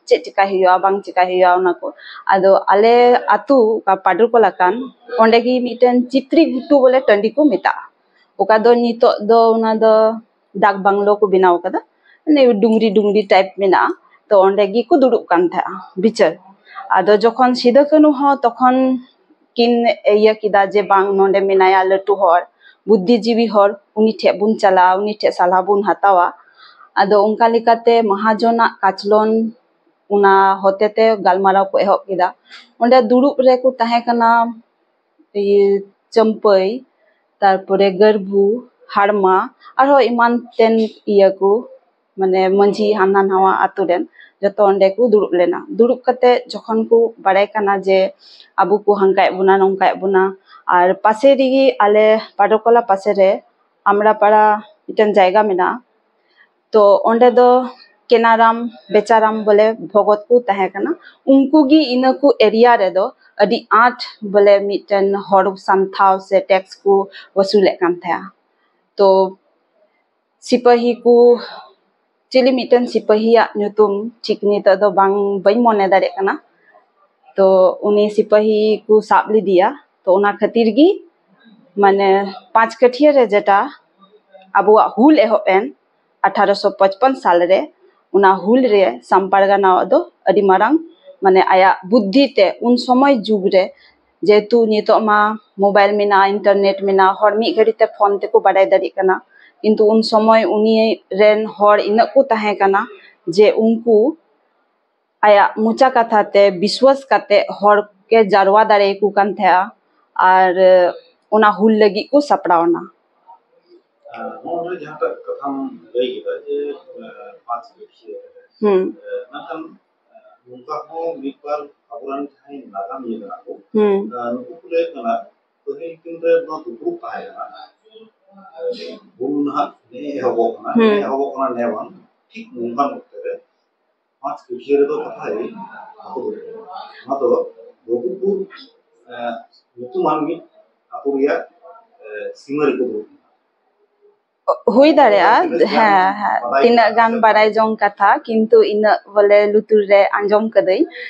ᱪᱮᱫ ᱪᱮᱠᱟᱭ ᱦᱩᱭᱩᱜᱼᱟ, ᱵᱟᱝ ᱪᱮᱠᱟᱭ ᱦᱩᱭᱩᱜᱼᱟ, ᱚᱱᱟ ᱠᱚ᱾ ᱟᱫᱚ ᱟᱞᱮ ᱟᱹᱛᱩ, ᱚᱠᱟ ᱯᱟᱰᱩᱨᱠᱚᱞᱟ ᱠᱟᱱ, ᱚᱸᱰᱮ ᱜᱮ ᱢᱤᱫᱴᱮᱱ ᱪᱤᱛᱨᱤ ᱜᱷᱩᱴᱩ ᱵᱚᱞᱮ ᱴᱟᱺᱰᱤ ᱠᱚ ᱢᱮᱛᱟᱜᱼᱟ᱾ ᱚᱠᱟ ᱫᱚ ᱱᱤᱛᱚᱜ ᱫᱚ ᱚᱱᱟ ᱫᱚ ᱰᱟᱠ ᱵᱟᱝᱞᱳ ᱠᱚ ᱵᱮᱱᱟᱣ ᱠᱟᱫᱟ, ᱢᱟᱱᱮ ᱰᱩᱝᱨᱤ ᱰᱩᱝᱨᱤ ᱴᱟᱭᱤᱯ ᱢᱮᱱᱟᱜᱼᱟ᱾ ᱛᱚ ᱚᱸᱰᱮ ᱜᱮᱠᱚ ᱫᱩᱲᱩᱵ ᱠᱟᱱ ᱛᱟᱦᱮᱸᱜᱼᱟ ᱵᱤᱪᱟᱹᱨ᱾ ᱟᱫᱚ ᱡᱚᱠᱷᱚᱱ ᱥᱤᱫᱟᱹ ᱠᱟᱹᱱᱦᱩ ᱦᱚᱸ ᱛᱚᱠᱷᱚᱱ ᱠᱤᱱ ᱤᱭᱟᱹ ᱠᱮᱫᱟ ᱡᱮ ᱵᱟᱝ, ᱱᱚᱰᱮ ᱢᱮᱱᱟᱭᱟ ᱞᱟᱹᱴᱩ ᱦᱚᱲ, ᱵᱩᱫᱽᱫᱷᱤᱡᱤᱵᱤ ᱦᱚᱲ, ᱩᱱᱤ ᱴᱷᱮᱡ ᱵᱚᱱ ᱪᱟᱞᱟᱜᱼᱟ, ᱩᱱᱤ ᱴᱷᱮᱡ ᱥᱟᱞᱦᱟ ᱵᱚᱱ ᱦᱟᱛᱟᱣᱟ᱾ ᱟᱫᱚ ᱚᱱᱠᱟ ᱞᱮᱠᱟᱛᱮ ᱢᱟᱦᱟᱡᱚᱱᱟᱜ ᱠᱟᱪᱞᱚᱱ ᱚᱱᱟ ᱦᱚᱛᱮᱛᱮ ᱜᱟᱞᱢᱟᱨᱟᱣ ᱠᱚ ᱮᱦᱚᱵ ᱠᱮᱫᱟ᱾ ᱚᱸᱰᱮ ᱫᱩᱲᱩᱵ ᱨᱮᱠᱚ ᱛᱟᱦᱮᱸ ᱠᱟᱱᱟ ᱤᱭᱟᱹ, ᱪᱟᱹᱢᱯᱟᱹᱭ, ᱛᱟᱨᱯᱚᱨᱮ ᱜᱟᱹᱨᱵᱷᱩ, ᱦᱟᱲᱢᱟ, ᱟᱨᱦᱚᱸ ᱮᱢᱟᱱ ᱛᱮᱱ ᱤᱭᱟᱹ ᱠᱚ, ᱢᱟᱱᱮ ᱢᱟᱹᱡᱷᱤ ᱦᱟᱱᱟ ᱱᱟᱣᱟ ᱟᱛᱳ ᱨᱮᱱ ᱡᱚᱛᱚ ᱚᱸᱰᱮ ᱠᱚ ᱫᱩᱲᱩᱵ ᱞᱮᱱᱟ᱾ ᱫᱩᱲᱩᱵ ᱠᱟᱛᱮ ᱡᱚᱠᱷᱚᱱ ᱠᱚ ᱵᱟᱲᱟᱭ ᱠᱟᱱᱟ ᱡᱮ ᱟᱵᱚ ᱠᱚ ᱦᱟᱱᱠᱟᱭᱮᱫ ᱵᱚᱱᱟ, ᱱᱚᱝᱠᱟᱭᱮᱫ ᱵᱚᱱᱟ, ᱟᱨ ᱯᱟᱥᱮ ᱨᱮᱜᱮ ᱟᱞᱮ ᱯᱟᱰᱚᱠᱚᱞᱟ ᱯᱟᱥᱮ ᱨᱮ ᱟᱢᱲᱟᱯᱟᱲᱟ ᱢᱤᱫᱴᱮᱱ ᱡᱟᱭᱜᱟ ᱢᱮᱱᱟᱜᱼᱟ, ᱛᱚ ᱚᱸᱰᱮ ᱫᱚ ᱠᱮᱱᱟᱨᱟᱢ ᱵᱮᱪᱟᱨᱟᱢ ᱵᱚᱞᱮ ᱵᱷᱚᱜᱚᱛ ᱠᱚ ᱛᱟᱦᱮᱸ ᱠᱟᱱᱟ᱾ ᱩᱱᱠᱩ ᱜᱮ ᱤᱱᱟᱹ ᱠᱚ ᱮᱨᱤᱭᱟ ᱨᱮᱫᱚ ᱟᱹᱰᱤ ᱟᱸᱴ ᱵᱚᱞᱮ ᱢᱤᱫᱴᱮᱱ ᱦᱚᱲ ᱥᱟᱱᱛᱷᱟᱣ ᱥᱮ ᱴᱮᱠᱥ ᱠᱚ ᱣᱟᱹᱥᱩᱞᱮᱫ ᱠᱟᱱ ᱛᱟᱦᱮᱸᱜᱼᱟ᱾ ᱛᱚ ᱥᱤᱯᱟᱹᱦᱤ ᱠᱚ, ᱪᱤᱞᱤ ᱢᱤᱫᱴᱮᱱ ᱥᱤᱯᱟᱹᱦᱤᱭᱟᱜ ᱧᱩᱛᱩᱢ ᱴᱷᱤᱠ ᱱᱤᱛᱚᱜ ᱫᱚ ᱵᱟᱝ, ᱵᱟᱹᱧ ᱢᱚᱱᱮ ᱫᱟᱲᱮᱭᱟᱜ ᱠᱟᱱᱟ᱾ ᱛᱚ ᱩᱱᱤ ᱥᱤᱯᱟᱹᱦᱤ ᱠᱚ ᱥᱟᱵ ᱞᱮᱫᱮᱭᱟ᱾ ᱛᱚ ᱚᱱᱟ ᱠᱷᱟᱹᱛᱤᱨ ᱜᱮ, ᱢᱟᱱᱮ, ᱯᱟᱸᱪ ᱠᱟᱹᱴᱷᱤᱭᱟᱹ ᱨᱮ ᱡᱮᱴᱟ ᱟᱵᱚᱣᱟᱜ ᱦᱩᱞ ᱮᱦᱚᱵ ᱮᱱ ᱟᱴᱷᱟᱨᱚᱥᱚ ᱯᱚᱪᱯᱚᱱ ᱥᱟᱞ ᱨᱮ, ᱚᱱᱟ ᱦᱩᱞ ᱨᱮ ᱥᱟᱢᱯᱟᱨᱜᱟᱱᱟᱣᱟᱜ ᱫᱚ ᱟᱹᱰᱤ ᱢᱟᱨᱟᱝ, ᱢᱟᱱᱮ, ᱟᱭᱟᱜ ᱵᱩᱫᱽᱫᱷᱤ ᱛᱮ ᱩᱱ ᱥᱚᱢᱚᱭ ᱡᱩᱜᱽ ᱨᱮ, ᱡᱮᱦᱮᱛᱩ ᱱᱤᱛᱚᱜ ᱢᱟ ᱢᱳᱵᱟᱭᱤᱞ ᱢᱮᱱᱟᱜᱼᱟ, ᱤᱱᱴᱟᱨᱱᱮᱴ ᱢᱮᱱᱟᱜᱼᱟ, ᱦᱚᱲ ᱢᱤᱫ ᱜᱷᱟᱹᱲᱤ ᱛᱮ ᱯᱷᱳᱱ ᱛᱮᱠᱚ ᱵᱟᱰᱟᱭ ᱫᱟᱲᱮᱭᱟᱜ ᱠᱟᱱᱟ, ᱠᱤᱱᱛᱩ ᱩᱱ ᱥᱚᱢᱚᱭ ᱩᱱᱤ ᱨᱮᱱ ᱦᱚᱲ ᱤᱱᱟᱹᱜ ᱠᱚ ᱛᱟᱦᱮᱸ ᱠᱟᱱᱟ ᱡᱮ ᱩᱱᱠᱩ ᱟᱭᱟᱜ ᱢᱚᱪᱟ ᱠᱟᱛᱷᱟ ᱛᱮ ᱵᱤᱥᱣᱟᱥ ᱠᱟᱛᱮ ᱦᱚᱲ ᱠᱮ ᱡᱟᱨᱣᱟ ᱫᱟᱲᱮᱭᱟᱠᱚ ᱠᱟᱱ ᱛᱟᱦᱮᱸᱜᱼᱟ ᱟᱨ ᱚᱱᱟ ᱦᱩᱞ ᱞᱟᱹᱜᱤᱫ ᱠᱚ ᱥᱟᱯᱲᱟᱣ ᱮᱱᱟ᱾ ᱟᱨ ᱱᱚᱜᱼᱚᱭ ᱡᱟᱦᱟᱸᱴᱟᱜ ᱠᱟᱛᱷᱟᱢ ᱞᱟᱹᱭ ᱠᱮᱫᱟ ᱡᱮ, ᱮ, ᱯᱟᱸᱪ ᱠᱟᱹᱴᱷᱤᱭᱟᱹ ᱨᱮ, ᱦᱩᱸ᱾ ᱮ, ᱢᱮᱱᱠᱷᱟᱱ, ᱮ, ᱱᱚᱝᱠᱟ ᱦᱚᱸ ᱢᱤᱫ ᱵᱟᱨ ᱟᱵᱚᱨᱮᱱ ᱡᱟᱦᱟᱸᱭ ᱱᱟᱜᱟᱢᱤᱭᱟᱹ ᱠᱟᱱᱟ ᱠᱚ, ᱦᱩᱸ᱾ ᱟᱨ ᱱᱩᱠᱩ ᱠᱚ ᱞᱟᱹᱭᱮᱫ ᱠᱟᱱᱟ, ᱯᱟᱹᱦᱤᱞ ᱫᱤᱱ ᱨᱮ ᱱᱚᱣᱟ ᱫᱩᱯᱲᱩᱵ ᱛᱟᱦᱮᱸ ᱠᱟᱱᱟ᱾ ᱦᱩᱞ ᱱᱟᱦᱟᱜ ᱱᱮ ᱮᱦᱚᱵᱚᱜ ᱠᱟᱱᱟ, ᱦᱩᱸ᱾ ᱱᱮ ᱮᱦᱚᱵᱚᱜ ᱠᱟᱱᱟ, ᱱᱮ ᱵᱟᱝ, ᱴᱷᱤᱠ ᱱᱚᱝᱠᱟᱱ ᱚᱠᱛᱮ ᱨᱮ ᱯᱟᱸᱪ ᱠᱟᱹᱴᱷᱤᱭᱟᱹ ᱨᱮᱫᱚ ᱠᱟᱛᱷᱟ ᱦᱩᱭ ᱵᱟᱠᱚ ᱫᱩᱲᱩᱵ ᱠᱟᱱᱟ᱾ ᱚᱱᱟ ᱫᱚ ᱨᱚᱜᱷᱩᱯᱩᱨ, ᱮ, ᱧᱩᱛᱩᱢᱟᱱ ᱢᱤᱫ ᱟᱹᱛᱩ ᱨᱮᱭᱟᱜ, ᱮ, ᱥᱤᱢᱟᱹ ᱨᱮᱠᱚ ᱫᱩᱲᱩᱵ ᱠᱟᱱᱟ᱾ ᱦᱩᱭ ᱫᱟᱲᱮᱭᱟᱜᱼᱟ᱾ ᱛᱤᱱᱟᱹᱜ ᱜᱟᱱ ᱦᱮᱸ, ᱦᱮᱸ, ᱵᱟᱰᱟᱭ ᱛᱤᱱᱟᱹᱜ ᱜᱟᱱ ᱵᱟᱲᱟᱭ ᱡᱚᱝ ᱠᱟᱛᱷᱟ, ᱠᱤᱱᱛᱩ ᱤᱱᱟᱹᱜ ᱵᱚᱞᱮ ᱞᱩᱛᱩᱨ ᱨᱮ ᱟᱸᱡᱚᱢ ᱠᱟᱹᱫᱟᱹᱧ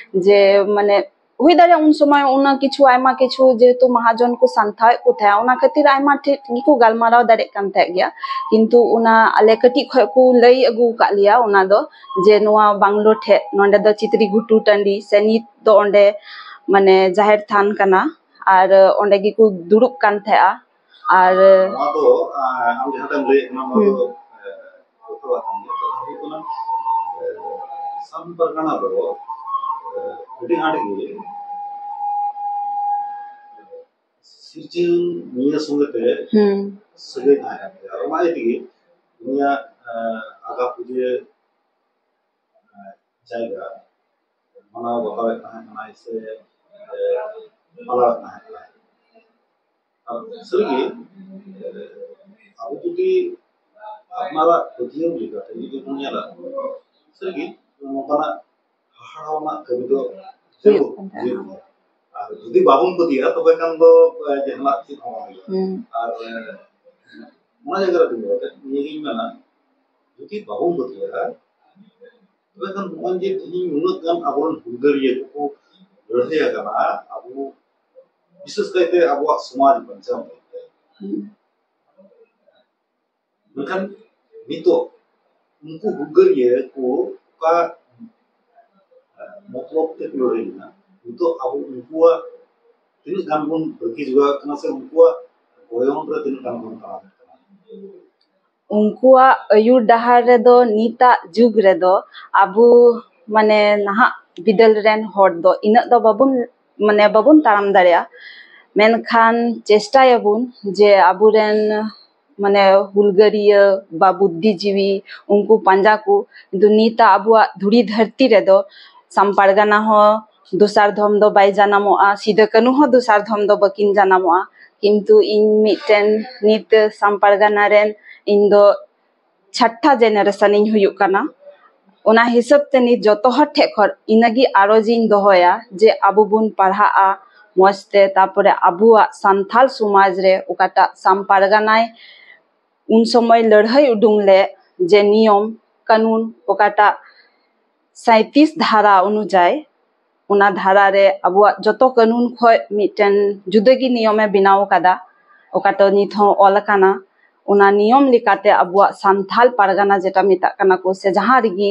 ᱡᱮ, ᱢᱟᱱᱮ, ᱦᱩᱭ ᱫᱟᱲᱮᱭᱟᱜᱼᱟ ᱩᱱ ᱥᱚᱢᱚᱭ ᱚᱱᱟ ᱠᱤᱪᱷᱩ, ᱟᱭᱢᱟ ᱠᱤᱪᱷᱩ, ᱡᱮᱦᱮᱛᱩ ᱢᱟᱦᱟᱡᱚᱱ ᱠᱚ ᱥᱟᱱᱛᱷᱟᱣᱮᱫ ᱠᱚ ᱛᱟᱦᱮᱸᱜᱼᱟ, ᱚᱱᱟ ᱠᱷᱟᱹᱛᱤᱨ ᱟᱭᱢᱟ ᱴᱷᱮᱡ ᱜᱮᱠᱚ ᱜᱟᱞᱢᱟᱨᱟᱣ ᱫᱟᱲᱮᱭᱟᱜ ᱠᱟᱱ ᱛᱟᱦᱮᱸᱫ ᱜᱮᱭᱟ᱾ ᱠᱤᱱᱛᱩ ᱚᱱᱟ ᱟᱞᱮ ᱠᱟᱹᱴᱤᱡ ᱠᱷᱚᱡ ᱠᱚ ᱞᱟᱹᱭ ᱟᱹᱜᱩ ᱟᱠᱟᱫ ᱞᱮᱭᱟ, ᱚᱱᱟ ᱫᱚ ᱡᱮ ᱱᱚᱣᱟ ᱵᱟᱝᱞᱳ ᱴᱷᱮᱡ, ᱱᱚᱸᱰᱮ ᱫᱚ ᱪᱤᱛᱨᱤ ᱜᱷᱩᱴᱩ ᱴᱟᱺᱰᱤ, ᱥᱮ ᱱᱤᱛ ᱫᱚ ᱚᱸᱰᱮ, ᱢᱟᱱᱮ, ᱡᱟᱦᱮᱨ ᱛᱷᱟᱱ ᱠᱟᱱᱟ, ᱟᱨ ᱚᱸᱰᱮ ᱜᱮᱠᱚ ᱫᱩᱲᱩᱵ ᱠᱟᱱ ᱛᱟᱦᱮᱸᱜᱼᱟ᱾ ᱟᱨ ᱱᱚᱣᱟ ᱫᱚ, ᱟᱸ, ᱟᱢ ᱡᱟᱦᱟᱸᱴᱟᱜ ᱮᱢ ᱞᱟᱹᱭᱮᱫ ᱠᱟᱱᱟ, ᱱᱚᱣᱟ ᱦᱩᱸ᱾ ᱫᱚ, ᱮ, ᱡᱚᱛᱷᱟᱛ ᱠᱟᱛᱷᱟ ᱠᱟᱱ ᱜᱮᱭᱟ᱾ ᱠᱟᱛᱷᱟ ᱦᱩᱭᱩᱜ ᱠᱟᱱᱟ, ᱮ, ᱥᱟᱢ ᱯᱟᱨᱜᱟᱱᱟ ᱫᱚ, ᱮ, ᱟᱹᱰᱤ ᱟᱸᱴ ᱜᱮ ᱥᱤᱨᱡᱟᱹᱱᱤᱭᱟᱹ ᱥᱚᱸᱜᱮ ᱛᱮ ᱦᱩᱸ᱾ ᱥᱟᱹᱜᱟᱹᱭ ᱛᱟᱦᱮᱸ ᱠᱟᱱ ᱛᱟᱭᱟ᱾ ᱟᱨ ᱚᱱᱟ ᱤᱭᱟᱹ ᱛᱮᱜᱮ ᱩᱱᱤᱭᱟᱜ, ᱮ, ᱟᱜᱟ ᱯᱩᱡᱟᱹ, ᱮ, ᱡᱟᱭᱜᱟ ᱢᱟᱱᱟᱣ ᱵᱟᱛᱟᱣᱮᱫ ᱛᱟᱦᱮᱸ ᱠᱟᱱᱟᱭ ᱥᱮ, ᱮ, ᱯᱟᱞᱟᱣᱮᱫ ᱛᱟᱦᱮᱸ ᱠᱟᱱᱟᱭ᱾ ᱟᱨ ᱥᱟᱹᱨᱤᱜᱮ, ᱮ, ᱟᱵᱚ ᱡᱩᱫᱤ ᱟᱯᱱᱟᱨᱟᱜ ᱯᱟᱹᱛᱭᱟᱹᱣ ᱞᱮᱠᱟᱛᱮ ᱡᱩᱫᱤ ᱵᱚᱱ ᱧᱮᱞᱟ, ᱥᱟᱹᱨᱤᱜᱮ ᱱᱚᱝᱠᱟᱱᱟᱜ ᱦᱟᱦᱟᱲᱟᱣᱟᱱᱟᱜ ᱠᱟᱹᱢᱤ ᱫᱚ ᱦᱩᱭᱩᱜ ᱠᱟᱱ ᱛᱟᱦᱮᱸᱱᱟ᱾ ᱦᱩᱭᱩᱜ ᱠᱟᱱᱟ᱾ ᱟᱨ ᱡᱩᱫᱤ ᱵᱟᱵᱚᱱ ᱯᱟᱹᱛᱭᱟᱹᱜᱼᱟ, ᱛᱚᱵᱮ ᱠᱷᱟᱱ ᱫᱚ, ᱮ, ᱡᱟᱦᱟᱱᱟᱜ ᱪᱮᱫ ᱦᱚᱸ ᱵᱟᱝ ᱦᱩᱭᱩᱜᱼᱟ᱾ ᱦᱩᱸ᱾ ᱟᱨ, ᱮ, ᱚᱱᱟ ᱡᱟᱭᱜᱟ ᱨᱮ ᱛᱤᱸᱜᱩ ᱠᱟᱛᱮ ᱱᱤᱭᱟᱹᱜᱤᱧ ᱢᱮᱱᱟ, ᱡᱩᱫᱤ ᱵᱟᱵᱚᱱ ᱯᱟᱹᱛᱭᱟᱹᱜᱼᱟ, ᱛᱚᱵᱮ ᱠᱷᱟᱱ ᱱᱚᱜᱼᱚᱭ ᱡᱮ ᱛᱮᱦᱮᱧ ᱩᱱᱟᱹᱜ ᱜᱟᱱ ᱟᱵᱚᱨᱮᱱ ᱦᱩᱞᱜᱟᱹᱨᱤᱭᱟᱹ ᱠᱚᱠᱚ ᱞᱟᱹᱲᱦᱟᱹᱭ ᱟᱠᱟᱱᱟ, ᱟᱵᱚ ᱵᱤᱥᱮᱥ ᱠᱟᱭᱛᱮ ᱟᱵᱚᱣᱟᱜ ᱥᱚᱢᱟᱡᱽ ᱵᱟᱧᱪᱟᱣ ᱞᱟᱹᱜᱤᱫ ᱛᱮ᱾ ᱦᱩᱸ᱾ ᱢᱮᱱᱠᱷᱟᱱ ᱱᱤᱛᱚᱜ ᱩᱱᱠᱩ ᱦᱩᱞᱜᱟᱹᱨᱤᱭᱟᱹ ᱠᱚ ᱚᱠᱟ, ᱮ, ᱢᱚᱛᱞᱚᱵ ᱛᱮ ᱠᱚ ᱞᱟᱹᱲᱦᱟᱹᱭ ᱞᱮᱱᱟ, ᱱᱤᱛᱚᱜ ᱟᱵᱚ ᱩᱱᱠᱩᱣᱟᱜ ᱛᱤᱱᱟᱹᱜ ᱜᱟᱱ ᱵᱚᱱ ᱵᱟᱹᱠᱤ ᱡᱚᱜᱟᱣ ᱠᱟᱱᱟ ᱥᱮ ᱩᱱᱠᱩᱣᱟᱜ ᱜᱚᱭᱚᱱ ᱨᱮ ᱛᱤᱱᱟᱹᱜ ᱜᱟᱱ ᱵᱚᱱ ᱛᱟᱲᱟᱢᱮᱫ ᱠᱟᱱᱟ? ᱩᱱᱠᱩᱣᱟᱜ ᱟᱹᱭᱩᱨ ᱰᱟᱦᱟᱨ ᱨᱮᱫᱚ ᱱᱤᱛᱟᱜ ᱡᱩᱜᱽ ᱨᱮᱫᱚ ᱟᱵᱚ, ᱢᱟᱱᱮ, ᱱᱟᱦᱟᱜ ᱵᱤᱫᱟᱹᱞ ᱨᱮᱱ ᱦᱚᱲ ᱫᱚ ᱤᱱᱟᱹᱜ ᱫᱚ ᱵᱟᱵᱚᱱ, ᱢᱟᱱᱮ, ᱵᱟᱵᱚᱱ ᱛᱟᱲᱟᱢ ᱫᱟᱲᱮᱭᱟᱜᱼᱟ᱾ ᱢᱮᱱᱠᱷᱟᱱ ᱪᱮᱥᱴᱟᱭᱟᱵᱚᱱ ᱡᱮ ᱟᱵᱚᱨᱮᱱ, ᱢᱟᱱᱮ, ᱦᱩᱞᱜᱟᱹᱨᱤᱭᱟᱹ ᱵᱟ ᱵᱩᱫᱽᱫᱷᱤᱡᱤᱵᱤ ᱩᱱᱠᱩ ᱯᱟᱸᱡᱟ ᱠᱚ, ᱠᱤᱱᱛᱩ ᱱᱤᱛᱟᱜ ᱟᱵᱚᱣᱟᱜ ᱫᱷᱩᱲᱤ ᱫᱷᱟᱹᱨᱛᱤ ᱨᱮᱫᱚ ᱥᱟᱢ ᱯᱟᱨᱜᱟᱱᱟ ᱦᱚᱸ ᱫᱚᱥᱟᱨ ᱫᱷᱚᱢ ᱫᱚ ᱵᱟᱭ ᱡᱟᱱᱟᱢᱚᱜᱼᱟ, ᱥᱤᱫᱟᱹ ᱠᱟᱹᱱᱦᱩ ᱦᱚᱸ ᱫᱚᱥᱟᱨ ᱫᱷᱚᱢ ᱫᱚ ᱵᱟᱹᱠᱤᱱ ᱡᱟᱱᱟᱢᱚᱜᱼᱟ᱾ ᱠᱤᱱᱛᱩ ᱤᱧ ᱢᱤᱫᱴᱮᱱ ᱱᱤᱛ ᱥᱟᱢ ᱯᱟᱨᱜᱟᱱᱟ ᱨᱮᱱ ᱤᱧ ᱫᱚ ᱪᱷᱟᱴᱴᱟ ᱡᱮᱱᱟᱨᱮᱥᱚᱱ ᱤᱧ ᱦᱩᱭᱩᱜ ᱠᱟᱱᱟ᱾ ᱚᱱᱟ ᱦᱤᱥᱟᱹᱵ ᱛᱮ ᱱᱤᱛ ᱡᱚᱛᱚ ᱦᱚᱲ ᱴᱷᱮᱱ ᱠᱷᱚᱱ ᱤᱱᱟᱹᱜᱮ ᱟᱨᱚᱡᱽ ᱤᱧ ᱫᱚᱦᱚᱭᱟ ᱡᱮ ᱟᱵᱚ ᱵᱚᱱ ᱯᱟᱲᱦᱟᱜᱼᱟ ᱢᱚᱡᱽ ᱛᱮ, ᱛᱟᱨᱯᱚᱨᱮ ᱟᱵᱚᱣᱟᱜ ᱥᱟᱱᱛᱟᱞ ᱥᱚᱢᱟᱡᱽ ᱨᱮ ᱚᱠᱟᱴᱟᱜ ᱥᱟᱢ ᱯᱟᱨᱜᱟᱱᱟᱭ ᱩᱱ ᱥᱚᱢᱚᱭ ᱞᱟᱹᱲᱦᱟᱹᱭ ᱩᱰᱩᱝ ᱞᱮᱫ ᱡᱮ ᱱᱤᱭᱚᱢ ᱠᱟᱹᱱᱩᱱ ᱚᱠᱟᱴᱟᱜ ᱥᱟᱸᱭᱛᱤᱥ ᱫᱷᱟᱨᱟ ᱚᱱᱩᱡᱟᱭᱤ, ᱚᱱᱟ ᱫᱷᱟᱨᱟ ᱨᱮ ᱟᱵᱚᱣᱟᱜ ᱡᱚᱛᱚ ᱠᱟᱹᱱᱩᱱ ᱠᱷᱚᱱ ᱢᱤᱫᱴᱮᱱ ᱡᱩᱫᱟᱹ ᱜᱮ ᱱᱤᱭᱚᱢᱮ ᱵᱮᱱᱟᱣ ᱟᱠᱟᱫᱟ, ᱚᱠᱟ ᱫᱚ ᱱᱤᱛ ᱦᱚᱸ ᱚᱞ ᱟᱠᱟᱱᱟ᱾ ᱚᱱᱟ ᱱᱤᱭᱚᱢ ᱞᱮᱠᱟᱛᱮ ᱟᱵᱚᱣᱟᱜ ᱥᱟᱱᱛᱷᱟᱞ ᱯᱟᱨᱜᱟᱱᱟ ᱡᱮᱴᱟ ᱢᱮᱛᱟᱜ ᱠᱟᱱᱟ ᱠᱚ, ᱥᱮ ᱡᱟᱦᱟᱸ ᱨᱮᱜᱮ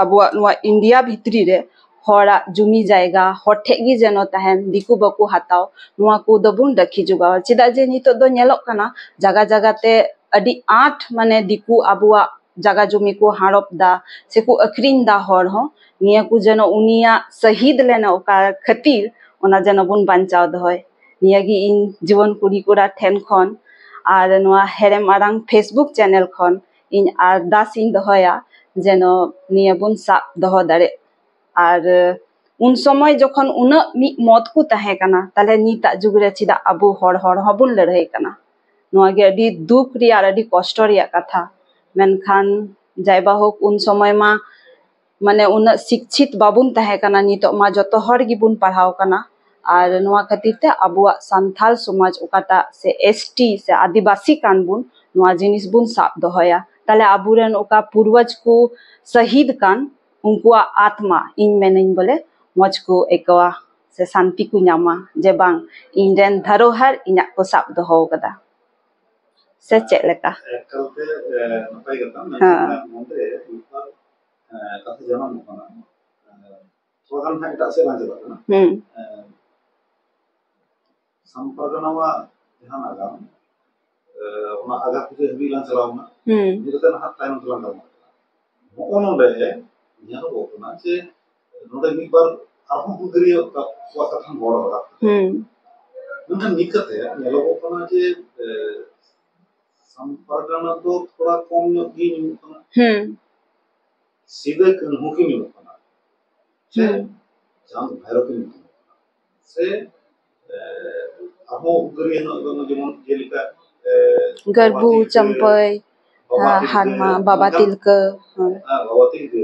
ᱟᱵᱚᱣᱟᱜ ᱱᱚᱣᱟ ᱤᱱᱰᱤᱭᱟ ᱵᱷᱤᱛᱨᱤ ᱨᱮ ᱦᱚᱲᱟᱜ ᱡᱩᱢᱤ ᱡᱟᱭᱜᱟ ᱦᱚᱲ ᱴᱷᱮᱡ ᱜᱮ ᱡᱮᱱᱚ ᱛᱟᱦᱮᱱ, ᱫᱤᱠᱩ ᱵᱟᱠᱚ ᱦᱟᱛᱟᱣ, ᱱᱚᱣᱟ ᱠᱚ ᱫᱚᱵᱚᱱ ᱨᱟᱹᱠᱷᱤ ᱡᱚᱜᱟᱣᱟ᱾ ᱪᱮᱫᱟᱜ ᱡᱮ ᱱᱤᱛᱚᱜ ᱫᱚ ᱧᱮᱞᱚᱜ ᱠᱟᱱᱟ ᱡᱟᱭᱜᱟ ᱡᱟᱭᱜᱟ ᱛᱮ ᱟᱹᱰᱤ ᱟᱸᱴ ᱢᱟᱱᱮ ᱫᱤᱠᱩ ᱟᱵᱚᱣᱟᱜ ᱡᱟᱭᱜᱟ ᱡᱩᱢᱤ ᱠᱚ ᱦᱟᱲᱚᱯ ᱫᱟ ᱥᱮᱠᱚ ᱟᱹᱠᱷᱨᱤᱧ ᱫᱟ ᱦᱚᱲ ᱦᱚᱸ᱾ ᱱᱤᱭᱟᱹ ᱠᱚ ᱡᱮᱱᱚ ᱩᱱᱤᱭᱟᱜ ᱥᱟᱹᱦᱤᱫ ᱞᱮᱱᱟ ᱚᱠᱟ ᱠᱷᱟᱹᱛᱤᱨ, ᱚᱱᱟ ᱡᱮᱱᱚ ᱵᱚᱱ ᱵᱟᱧᱪᱟᱣ ᱫᱚᱦᱚᱭ᱾ ᱱᱤᱭᱟᱹ ᱜᱮ ᱤᱧ ᱡᱩᱣᱟᱹᱱ ᱠᱩᱲᱤ ᱠᱚᱲᱟ ᱴᱷᱮᱱ ᱠᱷᱚᱱ ᱟᱨ ᱱᱚᱣᱟ ᱦᱮᱲᱮᱢ ᱟᱲᱟᱝ Facebook ᱪᱮᱱᱮᱞ ᱠᱷᱚᱱ ᱤᱧ ᱟᱨᱫᱟᱥ ᱤᱧ ᱫᱚᱦᱚᱭᱟ ᱡᱮᱱᱚ ᱱᱤᱭᱟᱹ ᱵᱚᱱ ᱥᱟᱵ ᱫᱚᱦᱚ ᱫᱟᱲᱮᱜ᱾ ᱟᱨ ᱩᱱ ᱥᱚᱢᱚᱭ ᱡᱚᱠᱷᱚᱱ ᱩᱱᱟᱹᱜ ᱢᱤᱫ ᱢᱚᱛ ᱠᱚ ᱛᱟᱦᱮᱸ ᱠᱟᱱᱟ, ᱛᱟᱦᱞᱮ ᱱᱤᱛᱟᱜ ᱡᱩᱜᱽ ᱨᱮ ᱪᱮᱫᱟᱜ ᱟᱵᱚ ᱦᱚᱲ ᱦᱚᱲ ᱦᱚᱸᱵᱚᱱ ᱞᱟᱹᱲᱦᱟᱹᱭ ᱠᱟᱱᱟ? ᱱᱚᱣᱟ ᱜᱮ ᱟᱹᱰᱤ ᱫᱩᱠ ᱨᱮᱭᱟᱜ ᱟᱨ ᱟᱹᱰᱤ ᱠᱚᱥᱴᱚ ᱨᱮᱭᱟᱜ ᱠᱟᱛᱷᱟ᱾ ᱢᱮᱱᱠᱷᱟᱱ ᱡᱟᱭ ᱵᱟ ᱦᱳᱠ, ᱩᱱ ᱥᱚᱢᱚᱭ ᱢᱟ ᱢᱟᱱᱮ ᱩᱱᱟᱹᱜ ᱥᱤᱠᱪᱷᱤᱛ ᱵᱟᱵᱚᱱ ᱛᱟᱦᱮᱸ ᱠᱟᱱᱟ, ᱱᱤᱛᱚᱜ ᱢᱟ ᱡᱚᱛᱚ ᱦᱚᱲ ᱜᱮᱵᱚᱱ ᱯᱟᱲᱦᱟᱣ ᱠᱟᱱᱟ᱾ ᱟᱨ ᱱᱚᱣᱟ ᱠᱷᱟᱹᱛᱤᱨ ᱛᱮ ᱟᱵᱚᱣᱟᱜ ᱥᱟᱱᱛᱷᱟᱞ ᱥᱚᱢᱟᱡᱽ ᱚᱠᱟᱴᱟᱜ ᱥᱮ ᱮᱥ ᱴᱤ ᱥᱮ ᱟᱹᱫᱤᱵᱟᱹᱥᱤ ᱠᱟᱱ ᱵᱚᱱ, ᱱᱚᱣᱟ ᱡᱤᱱᱤᱥ ᱵᱚᱱ ᱥᱟᱵ ᱫᱚᱦᱚᱭᱟ᱾ ᱛᱟᱦᱞᱮ ᱟᱵᱚᱨᱮᱱ ᱚᱠᱟ ᱯᱩᱨᱵᱚᱡᱽ ᱠᱚ ᱥᱟᱹᱦᱤᱫ ᱠᱟᱱ, ᱩᱱᱠᱩᱣᱟᱜ ᱟᱛᱢᱟ, ᱤᱧ ᱢᱮᱱᱟᱹᱧ ᱵᱚᱞᱮ, ᱢᱚᱡᱽ ᱠᱚ ᱟᱹᱭᱠᱟᱹᱣᱟ ᱥᱮ ᱥᱟᱱᱛᱤ ᱠᱚ ᱧᱟᱢᱟ ᱡᱮ ᱵᱟᱝ, ᱤᱧ ᱨᱮᱱ ᱫᱷᱚᱨᱚᱦᱟᱨ ᱤᱧᱟᱹᱜ ᱠᱚ ᱥᱟᱵ ᱫᱚᱦᱚ ᱟᱠᱟᱫᱟ᱾ ᱥᱮ ᱪᱮᱫ ᱞᱮᱠᱟ? ᱮᱠᱟᱞᱛᱮ, ᱮ, ᱱᱟᱯᱟᱭ ᱠᱟᱛᱷᱟ᱾ ᱦᱮᱸ᱾ ᱢᱮᱱᱠᱷᱟᱱ ᱱᱚᱰᱮ ᱢᱤᱫ ᱵᱟᱨ, ᱮ, ᱠᱟᱛᱷᱟ ᱡᱟᱱᱟᱢᱚᱜ ᱠᱟᱱᱟ᱾ ᱮ, ᱛᱷᱚᱲᱟ ᱜᱟᱱ ᱦᱟᱸᱜ ᱮᱴᱟᱜ ᱥᱮᱫ ᱞᱟᱝ ᱪᱟᱞᱟᱜ ᱠᱟᱱᱟ᱾ ᱦᱩᱸ᱾ ᱮ, ᱥᱟᱢ ᱯᱟᱨᱜᱟᱱᱟᱣᱟᱜ ᱡᱟᱦᱟᱸ ᱱᱟᱜᱟᱢ, ᱮ, ᱚᱱᱟ ᱟᱜᱟ ᱯᱩᱡᱟᱹ ᱦᱟᱹᱵᱤᱡ ᱞᱟᱝ ᱪᱟᱞᱟᱣ ᱮᱱᱟ᱾ ᱦᱩᱸ᱾ ᱤᱱᱟᱹ ᱠᱟᱛᱮ ᱱᱟᱦᱟᱜ ᱛᱟᱭᱱᱚᱢ ᱛᱮᱞᱟᱝ ᱜᱟᱞᱢᱟᱨᱟᱜ ᱠᱟᱱᱟ᱾ ᱱᱚᱜᱼᱚ ᱱᱚᱰᱮ ᱧᱮᱞᱚᱜᱚᱜ ᱠᱟᱱᱟ ᱡᱮ ᱱᱚᱰᱮ ᱢᱤᱫ ᱵᱟᱨ ᱟᱨᱦᱚᱸ ᱦᱩᱞᱜᱟᱹᱨᱤᱭᱟᱹ ᱠᱚᱣᱟᱜ ᱠᱟᱛᱷᱟᱢ ᱨᱚᱲ ᱨᱟᱠᱟᱵ ᱠᱮᱫᱟ᱾ ᱦᱩᱸ᱾ ᱢᱮᱱᱠᱷᱟᱱ ᱱᱤᱛ ᱠᱟᱛᱮ ᱧᱮᱞᱚᱜᱚᱜ ᱠᱟᱱᱟ ᱡᱮ, ᱮ, ᱥᱟᱢ ᱯᱟᱨᱜᱟᱱᱟ ᱫᱚ ᱛᱷᱚᱲᱟ ᱠᱚᱢ ᱧᱚᱜ ᱜᱮ ᱧᱩᱢᱩᱜ ᱠᱟᱱᱟ᱾ ᱦᱩᱸ᱾ ᱥᱤᱫᱟᱹ ᱠᱟᱹᱱᱦᱩ ᱠᱤᱱ ᱧᱩᱢᱩᱜ ᱠᱟᱱᱟ᱾ ᱦᱩᱸ᱾ ᱪᱟᱸᱫ ᱵᱷᱟᱭᱨᱚ ᱠᱤᱱ ᱧᱩᱛᱩᱢ ᱠᱟᱱᱟ᱾ ᱥᱮ, ᱮ, ᱟᱨᱦᱚᱸ ᱦᱩᱞᱜᱟᱹᱨᱤᱭᱟᱹ ᱦᱮᱱᱟᱜ ᱠᱚᱣᱟ, ᱡᱮᱢᱚᱱ ᱡᱮᱞᱮᱠᱟ, ᱮ, ᱜᱟᱹᱨᱵᱩ, ᱵᱟᱵᱟ ᱛᱤᱞᱠᱟᱹ, ᱪᱟᱹᱢᱯᱟᱹᱭ, ᱵᱟᱵᱟ ᱦᱮᱸ, ᱛᱤᱞᱠᱟᱹ, ᱦᱟᱱᱢᱟ, ᱵᱟᱵᱟ ᱢᱮᱱᱠᱷᱟᱱ, ᱛᱤᱞᱠᱟᱹ, ᱦᱮᱸ᱾ ᱦᱮᱸ, ᱵᱟᱵᱟ ᱛᱤᱞᱠᱟᱹ᱾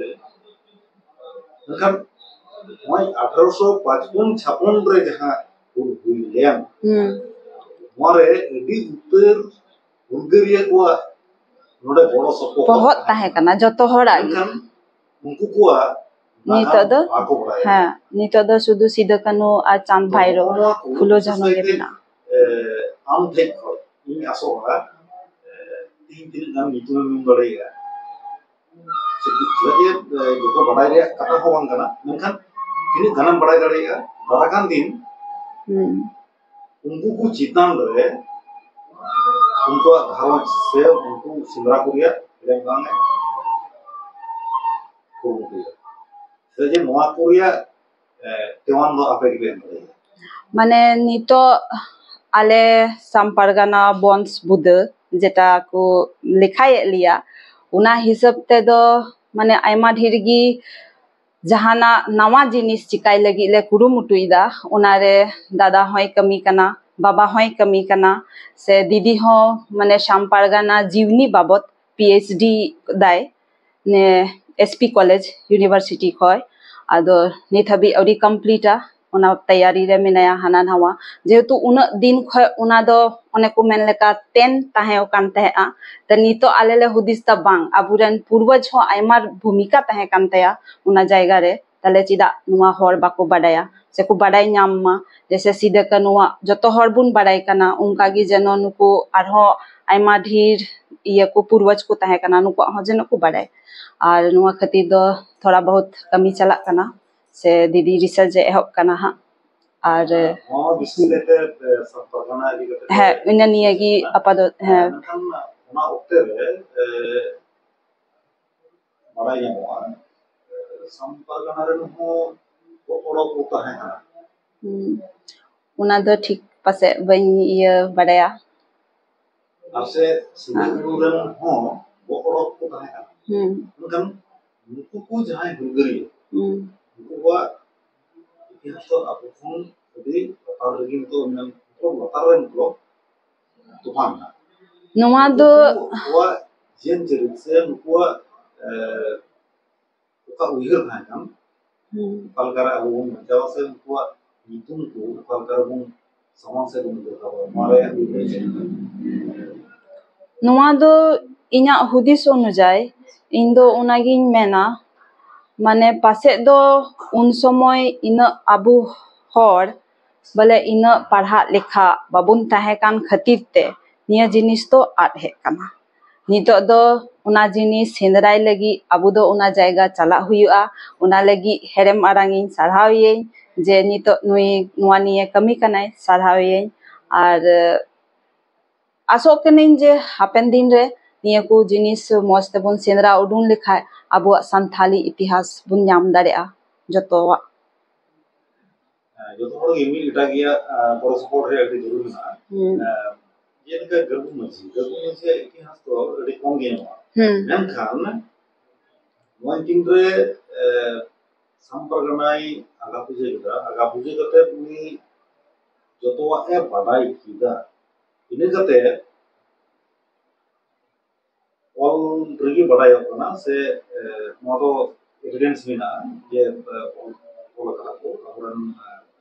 ᱢᱮᱱᱠᱷᱟᱱ ᱱᱚᱜᱼᱚᱭ ᱟᱴᱷᱨᱚᱥᱚ ᱯᱟᱸᱪᱯᱚᱱ ᱪᱷᱟᱯᱚᱱ ᱨᱮ ᱡᱟᱦᱟᱸ ᱦᱩᱞ ᱦᱩᱭ ᱞᱮᱱ, ᱦᱩᱸ᱾ ᱱᱚᱣᱟ ᱨᱮ ᱟᱹᱰᱤ ᱩᱛᱟᱹᱨ ᱦᱩᱞᱜᱟᱹᱨᱤᱭᱟᱹ ᱠᱚᱣᱟᱜ ᱱᱚᱰᱮ ᱜᱚᱲᱚ ᱥᱚᱯᱚᱦᱚᱫ ᱯᱚᱦᱚᱫ ᱛᱟᱦᱮᱸ ᱠᱟᱱᱟ, ᱡᱚᱛᱚ ᱦᱚᱲᱟᱜ ᱜᱮ᱾ ᱢᱮᱱᱠᱷᱟᱱ ᱩᱱᱠᱩ ᱠᱚᱣᱟᱜ ᱱᱤᱛᱚᱜ ᱱᱟᱜᱟᱢ ᱫᱚ, ᱵᱟᱠᱚ ᱵᱟᱲᱟᱭᱟ᱾ ᱦᱮᱸ, ᱱᱤᱛᱚᱜ ᱫᱚ ᱥᱩᱫᱷᱩ ᱥᱤᱫᱩ ᱠᱟᱹᱱᱦᱩ ᱟᱨ ᱪᱟᱸᱫ ᱛᱚ, ᱵᱷᱟᱭᱨᱳ, ᱱᱚᱜᱼᱚ ᱱᱚᱣᱟ ᱠᱚ ᱯᱷᱩᱞᱳ ᱡᱷᱟᱱᱳ ᱵᱤᱥᱚᱭ ᱜᱮ ᱛᱮ, ᱢᱮᱱᱟᱜᱼᱟ᱾ ᱮ, ᱟᱢ ᱴᱷᱮᱱ ᱠᱷᱚᱱ ᱤᱧ ᱟᱥᱚᱜᱼᱟ, ᱮ, ᱛᱤᱦᱤᱧ ᱛᱤᱱᱟᱹᱜ ᱜᱟᱱ ᱧᱩᱛᱩᱢᱮᱢ ᱧᱩᱢ ᱫᱟᱲᱮᱭᱟᱜᱼᱟ᱾ ᱪᱮᱫᱟᱜ ᱡᱮ, ᱮ, ᱡᱚᱛᱚ ᱵᱟᱲᱟᱭ ᱨᱮᱭᱟᱜ ᱠᱟᱛᱷᱟ ᱦᱚᱸ ᱵᱟᱝ ᱠᱟᱱᱟ, ᱢᱮᱱᱠᱷᱟᱱ ᱛᱤᱱᱟᱹᱜ ᱜᱟᱱᱮᱢ ᱵᱟᱲᱟᱭ ᱫᱟᱲᱮᱭᱟᱜᱼᱟ, ᱫᱟᱨᱟᱭ ᱠᱟᱱ ᱫᱤᱱ ᱦᱩᱸ᱾ ᱩᱱᱠᱩ ᱠᱚ ᱪᱮᱛᱟᱱ ᱨᱮ ᱩᱱᱠᱩᱣᱟᱜ ᱜᱷᱟᱨᱚᱸᱡᱽ ᱥᱮ ᱩᱱᱠᱩ ᱥᱮᱸᱫᱽᱨᱟ ᱠᱚ ᱨᱮᱭᱟᱜ ᱮᱲᱮ ᱵᱟᱝ ᱮ ᱠᱩᱨᱩᱢᱩᱴᱩᱭᱟ᱾ ᱪᱮᱫᱟᱜ ᱡᱮ ᱱᱚᱣᱟ ᱠᱚ ᱨᱮᱭᱟᱜ, ᱮ, ᱛᱮᱣᱟᱱ ᱫᱚ ᱟᱯᱮ ᱜᱮᱯᱮ ᱮᱢ ᱫᱟᱲᱮᱭᱟᱜᱼᱟ᱾ ᱢᱟᱱᱮ ᱱᱤᱛᱚᱜ ᱟᱞᱮ ᱥᱟᱢ ᱯᱟᱨᱜᱟᱱᱟ ᱵᱚᱱᱥ ᱵᱩᱫᱟᱹ ᱡᱮᱴᱟ ᱠᱚ ᱞᱮᱠᱷᱟᱭᱮᱫ ᱞᱮᱭᱟ, ᱚᱱᱟ ᱦᱤᱥᱟᱹᱵ ᱛᱮᱫᱚ ᱢᱟᱱᱮ ᱟᱭᱢᱟ ᱰᱷᱮᱨ ᱜᱮ ᱡᱟᱦᱟᱱᱟᱜ ᱱᱟᱣᱟ ᱡᱤᱱᱤᱥ ᱪᱤᱠᱟᱭ ᱞᱟᱹᱜᱤᱫ ᱞᱮ ᱠᱩᱨᱩᱢᱩᱴᱩᱭᱮᱫᱟ᱾ ᱚᱱᱟᱨᱮ ᱫᱟᱫᱟ ᱦᱚᱸᱭ ᱠᱟᱹᱢᱤ ᱠᱟᱱᱟ, ᱵᱟᱵᱟ ᱦᱚᱸᱭ ᱠᱟᱹᱢᱤ ᱠᱟᱱᱟ, ᱥᱮ ᱫᱤᱫᱤ ᱦᱚᱸ ᱢᱟᱱᱮ ᱥᱟᱢ ᱯᱟᱨᱜᱟᱱᱟ ᱡᱤᱣᱱᱤ ᱵᱟᱵᱚᱛ ᱯᱤ ᱮᱭᱤᱪ ᱰᱤ ᱫᱟᱭ᱾ ᱱᱮ ᱮᱥ ᱯᱤ ᱠᱚᱞᱮᱡᱽ ᱤᱭᱩᱱᱤᱵᱷᱟᱨᱥᱤᱴᱤ ᱠᱷᱚᱱ᱾ ᱟᱫᱚ ᱱᱤᱛ ᱦᱟᱹᱵᱤᱡ ᱟᱹᱣᱨᱤ ᱠᱚᱢᱯᱞᱤᱴᱟ, ᱚᱱᱟ ᱛᱮᱭᱟᱨᱤ ᱨᱮ ᱢᱮᱱᱟᱭᱟ ᱦᱟᱱᱟ ᱱᱟᱣᱟ᱾ ᱡᱮᱦᱮᱛᱩ ᱩᱱᱟᱹᱜ ᱫᱤᱱ ᱠᱷᱚᱱ ᱚᱱᱟ ᱫᱚ ᱚᱱᱮ ᱠᱚ ᱢᱮᱱ ᱞᱮᱠᱟ ᱛᱮᱱ ᱛᱟᱦᱮᱸ ᱟᱠᱟᱱ ᱛᱟᱦᱮᱸᱫᱼᱟ, ᱛᱚ ᱱᱤᱛᱚᱜ ᱟᱞᱮ ᱞᱮ ᱦᱩᱫᱤᱥ ᱫᱟ ᱵᱟᱝ, ᱟᱵᱚᱨᱮᱱ ᱯᱩᱨᱵᱚᱡᱽ ᱦᱚᱸ ᱟᱭᱢᱟ ᱵᱷᱩᱢᱤᱠᱟ ᱛᱟᱦᱮᱸ ᱠᱟᱱ ᱛᱟᱭᱟ ᱚᱱᱟ ᱡᱟᱭᱜᱟ ᱨᱮ, ᱛᱟᱦᱞᱮ ᱪᱮᱫᱟᱜ ᱱᱚᱣᱟ ᱦᱚᱲ ᱵᱟᱠᱚ ᱵᱟᱰᱟᱭᱟ ᱥᱮᱠᱚ ᱵᱟᱰᱟᱭ ᱧᱟᱢ ᱢᱟ? ᱡᱮᱭᱥᱮ ᱥᱤᱫᱟᱹ ᱠᱟᱹᱱᱩᱣᱟᱜ ᱡᱚᱛᱚ ᱦᱚᱲ ᱵᱚᱱ ᱵᱟᱰᱟᱭ ᱠᱟᱱᱟ, ᱚᱱᱠᱟ ᱜᱮ ᱡᱮᱱᱚ ᱱᱩᱠᱩ ᱟᱨᱦᱚᱸ ᱟᱭᱢᱟ ᱰᱷᱮᱨ ᱤᱭᱟᱹ ᱠᱚ ᱯᱩᱨᱵᱚᱡᱽ ᱠᱚ ᱛᱟᱦᱮᱸ ᱠᱟᱱᱟ, ᱱᱩᱠᱩᱣᱟᱜ ᱦᱚᱸ ᱡᱮᱱᱚ ᱠᱚ ᱵᱟᱰᱟᱭ᱾ ᱟᱨ ᱱᱚᱣᱟ ᱠᱷᱟᱹᱛᱤᱨ ᱫᱚ ᱛᱷᱚᱲᱟ ᱵᱚᱦᱩᱛ ᱠᱟᱹᱢᱤ ᱪᱟᱞᱟᱜ ᱠᱟᱱᱟ, ᱥᱮ ᱫᱤᱫᱤ ᱨᱤᱥᱟᱨᱪ ᱮ ᱮᱦᱚᱵ ᱠᱟᱱᱟ ᱦᱟᱸᱜ᱾ ᱟᱨ ᱱᱚᱣᱟ ᱵᱤᱥᱚᱭ ᱛᱮ, ᱮ, ᱥᱟᱢ ᱯᱟᱨᱜᱟᱱᱟ ᱤᱫᱤ ᱠᱟᱛᱮ ᱦᱮᱸ, ᱤᱱᱟᱹ ᱱᱤᱭᱟᱹ ᱜᱮ ᱟᱯᱟᱛᱚᱛ, ᱦᱮᱸ᱾ ᱢᱮᱱᱠᱷᱟᱱ ᱚᱱᱟ ᱚᱠᱛᱮ ᱨᱮ, ᱮ, ᱵᱟᱲᱟᱭ ᱧᱟᱢᱚᱜᱼᱟ, ᱮ, ᱥᱟᱢ ᱯᱟᱨᱜᱟᱱᱟ ᱨᱮᱱ ᱦᱚᱸ ᱵᱚᱠᱚᱲᱚ ᱠᱚ ᱛᱟᱦᱮᱸ ᱠᱟᱱᱟ᱾ ᱦᱩᱸ᱾ ᱚᱱᱟ ᱫᱚ ᱴᱷᱤᱠ ᱯᱟᱥᱮᱡ ᱵᱟᱹᱧ ᱤᱭᱟᱹ ᱵᱟᱲᱟᱭᱟ᱾ ᱟᱨ ᱥᱮ ᱥᱤᱫᱩ ᱦᱮᱸ᱾ ᱠᱟᱹᱱᱦᱩ ᱨᱮᱱ ᱦᱚᱸ ᱵᱚᱠᱚᱲᱚ ᱠᱚ ᱛᱟᱦᱮᱸ ᱠᱟᱱᱟ᱾ ᱦᱩᱸ᱾ ᱢᱮᱱᱠᱷᱟᱱ ᱱᱩᱠᱩ ᱠᱚ ᱡᱟᱦᱟᱸᱭ ᱦᱩᱞᱜᱟᱹᱨᱤᱭᱟᱹ, ᱦᱩᱸ᱾ ᱱᱩᱠᱩᱣᱟᱜ ᱤᱛᱤᱦᱟᱥ ᱫᱚ ᱟᱵᱚ ᱠᱷᱚᱱ ᱟᱹᱰᱤ ᱞᱟᱛᱟᱨ ᱨᱮᱜᱮ ᱱᱤᱛᱚᱜ ᱢᱮᱱᱟᱜᱼᱟ, ᱢᱚᱛᱞᱚᱵ ᱞᱟᱛᱟᱨ ᱨᱮ ᱢᱚᱛᱞᱚᱵ ᱛᱚᱯᱟᱜ ᱢᱮᱱᱟᱜᱼᱟ᱾ ᱱᱚᱣᱟ ᱫᱚ ᱱᱩᱠᱩᱣᱟᱜ ᱡᱤᱭᱚᱱ ᱪᱚᱨᱤᱛ ᱥᱮ ᱱᱩᱠᱩᱣᱟᱜ, ᱮ, ᱚᱠᱟ ᱩᱭᱦᱟᱹᱨ ᱛᱟᱦᱮᱸ ᱠᱟᱱ, ᱦᱩᱸ᱾ ᱚᱠᱟ ᱞᱮᱠᱟᱨᱮ ᱟᱵᱚ ᱵᱚᱱ ᱵᱟᱧᱪᱟᱣᱟ ᱥᱮ ᱩᱱᱠᱩᱣᱟᱜ ᱧᱩᱛᱩᱢ ᱠᱚ ᱚᱠᱟ ᱞᱮᱠᱟ ᱨᱮᱵᱚᱱ ᱥᱟᱢᱟᱝ ᱥᱮᱫ ᱵᱚᱱ ᱤᱫᱤ ᱨᱟᱠᱟᱵᱟ, ᱱᱚᱣᱟ ᱨᱮᱭᱟᱜ ᱩᱭᱦᱟᱹᱨ ᱪᱮᱫ ᱞᱮᱠᱟ? ᱱᱚᱣᱟ ᱫᱚ ᱤᱧᱟᱹᱜ ᱦᱩᱫᱤᱥ ᱚᱱᱩᱡᱟᱭᱤ ᱤᱧ ᱫᱚ ᱚᱱᱟᱜᱤᱧ ᱢᱮᱱᱟ, ᱢᱟᱱᱮ ᱯᱟᱥᱮᱡ ᱫᱚ ᱩᱱ ᱥᱚᱢᱚᱭ ᱤᱱᱟᱹᱜ ᱟᱵᱚ ᱦᱚᱲ ᱵᱚᱞᱮ ᱤᱱᱟᱹᱜ ᱯᱟᱲᱦᱟᱜ ᱞᱮᱠᱷᱟ ᱵᱟᱵᱚᱱ ᱛᱟᱦᱮᱸ ᱠᱟᱱ ᱠᱷᱟᱹᱛᱤᱨ ᱛᱮ ᱱᱤᱭᱟᱹ ᱡᱤᱱᱤᱥ ᱫᱚ ᱟᱫ ᱦᱮᱡ ᱠᱟᱱᱟ᱾ ᱱᱤᱛᱚᱜ ᱫᱚ ᱚᱱᱟ ᱡᱤᱱᱤᱥ ᱥᱮᱸᱫᱽᱨᱟᱭ ᱞᱟᱹᱜᱤᱫ ᱟᱵᱚ ᱫᱚ ᱚᱱᱟ ᱡᱟᱭᱜᱟ ᱪᱟᱞᱟᱜ ᱦᱩᱭᱩᱜᱼᱟ᱾ ᱚᱱᱟ ᱞᱟᱹᱜᱤᱫ ᱦᱮᱲᱮᱢ ᱟᱲᱟᱝ ᱤᱧ ᱥᱟᱨᱦᱟᱣ ᱮᱭᱟᱹᱧ ᱡᱮ ᱱᱤᱛᱚᱜ ᱱᱩᱭ ᱱᱚᱣᱟ ᱱᱤᱭᱮ ᱠᱟᱹᱢᱤ ᱠᱟᱱᱟᱭ, ᱥᱟᱨᱦᱟᱣ ᱮᱭᱟᱹᱧ᱾ ᱟᱨ ᱟᱥᱚᱜ ᱠᱟᱹᱱᱟᱹᱧ ᱡᱮ ᱦᱟᱯᱮᱱ ᱫᱤᱱ ᱨᱮ ᱱᱤᱭᱟᱹ ᱠᱚ ᱡᱤᱱᱤᱥ ᱢᱚᱸᱡᱽ ᱛᱮᱵᱚᱱ ᱥᱮᱸᱫᱽᱨᱟ ᱩᱰᱩᱝ ᱞᱮᱠᱷᱟᱡ ᱟᱵᱚᱣᱟᱜ ᱥᱟᱱᱛᱷᱟᱞᱤ ᱤᱛᱤᱦᱟᱥ ᱵᱚᱱ ᱧᱟᱢ ᱫᱟᱲᱮᱭᱟᱜᱼᱟ ᱡᱚᱛᱚᱣᱟᱜ᱾ ᱦᱮᱸ, ᱡᱚᱛᱚ ᱦᱚᱲ ᱜᱮ ᱢᱤᱫ ᱞᱮᱠᱟ ᱜᱮᱭᱟ, ᱟᱨ ᱜᱚᱲᱚ ᱥᱚᱯᱚᱦᱚᱫ ᱨᱮ ᱟᱹᱰᱤ ᱡᱚᱨᱩᱨᱤ ᱢᱮᱱᱟᱜᱼᱟ᱾ ᱦᱩᱸ᱾ ᱟᱨ ᱡᱮᱞᱮᱠᱟ ᱜᱟᱹᱜᱩ ᱢᱟᱹᱡᱷᱤ, ᱜᱟᱹᱜᱩ ᱢᱟᱹᱡᱷᱤᱭᱟᱜ ᱤᱛᱤᱦᱟᱥ ᱫᱚ ᱟᱹᱰᱤ ᱠᱚᱢ ᱜᱮ ᱧᱟᱢᱚᱜᱼᱟ᱾ ᱦᱩᱸ᱾ ᱢᱮᱱᱠᱷᱟᱱ ᱱᱚᱣᱟ ᱧᱩᱛᱩᱢ ᱨᱮ, ᱮ, ᱥᱟᱢ ᱯᱟᱨᱜᱟᱱᱟᱭ ᱟᱜᱟ ᱯᱩᱡᱟᱹ ᱠᱮᱫᱟ, ᱟᱜᱟ ᱯᱩᱡᱟᱹ ᱠᱟᱛᱮ ᱩᱱᱤ ᱡᱚᱛᱚᱣᱟᱜ ᱮ ᱵᱟᱰᱟᱭ ᱠᱮᱫᱟ᱾ ᱤᱱᱟᱹ ᱠᱟᱛᱮ ᱚᱞ ᱨᱮᱜᱮ ᱵᱟᱰᱟᱭᱚᱜ ᱠᱟᱱᱟ ᱥᱮ, ᱮ, ᱱᱚᱣᱟ ᱫᱚ ᱮᱵᱷᱤᱰᱮᱱᱥ ᱢᱮᱱᱟᱜᱼᱟ ᱡᱮ, ᱮ, ᱚᱞ, ᱚᱞ ᱟᱠᱟᱫᱟ ᱠᱚ ᱟᱵᱚᱨᱮᱱ, ᱮ,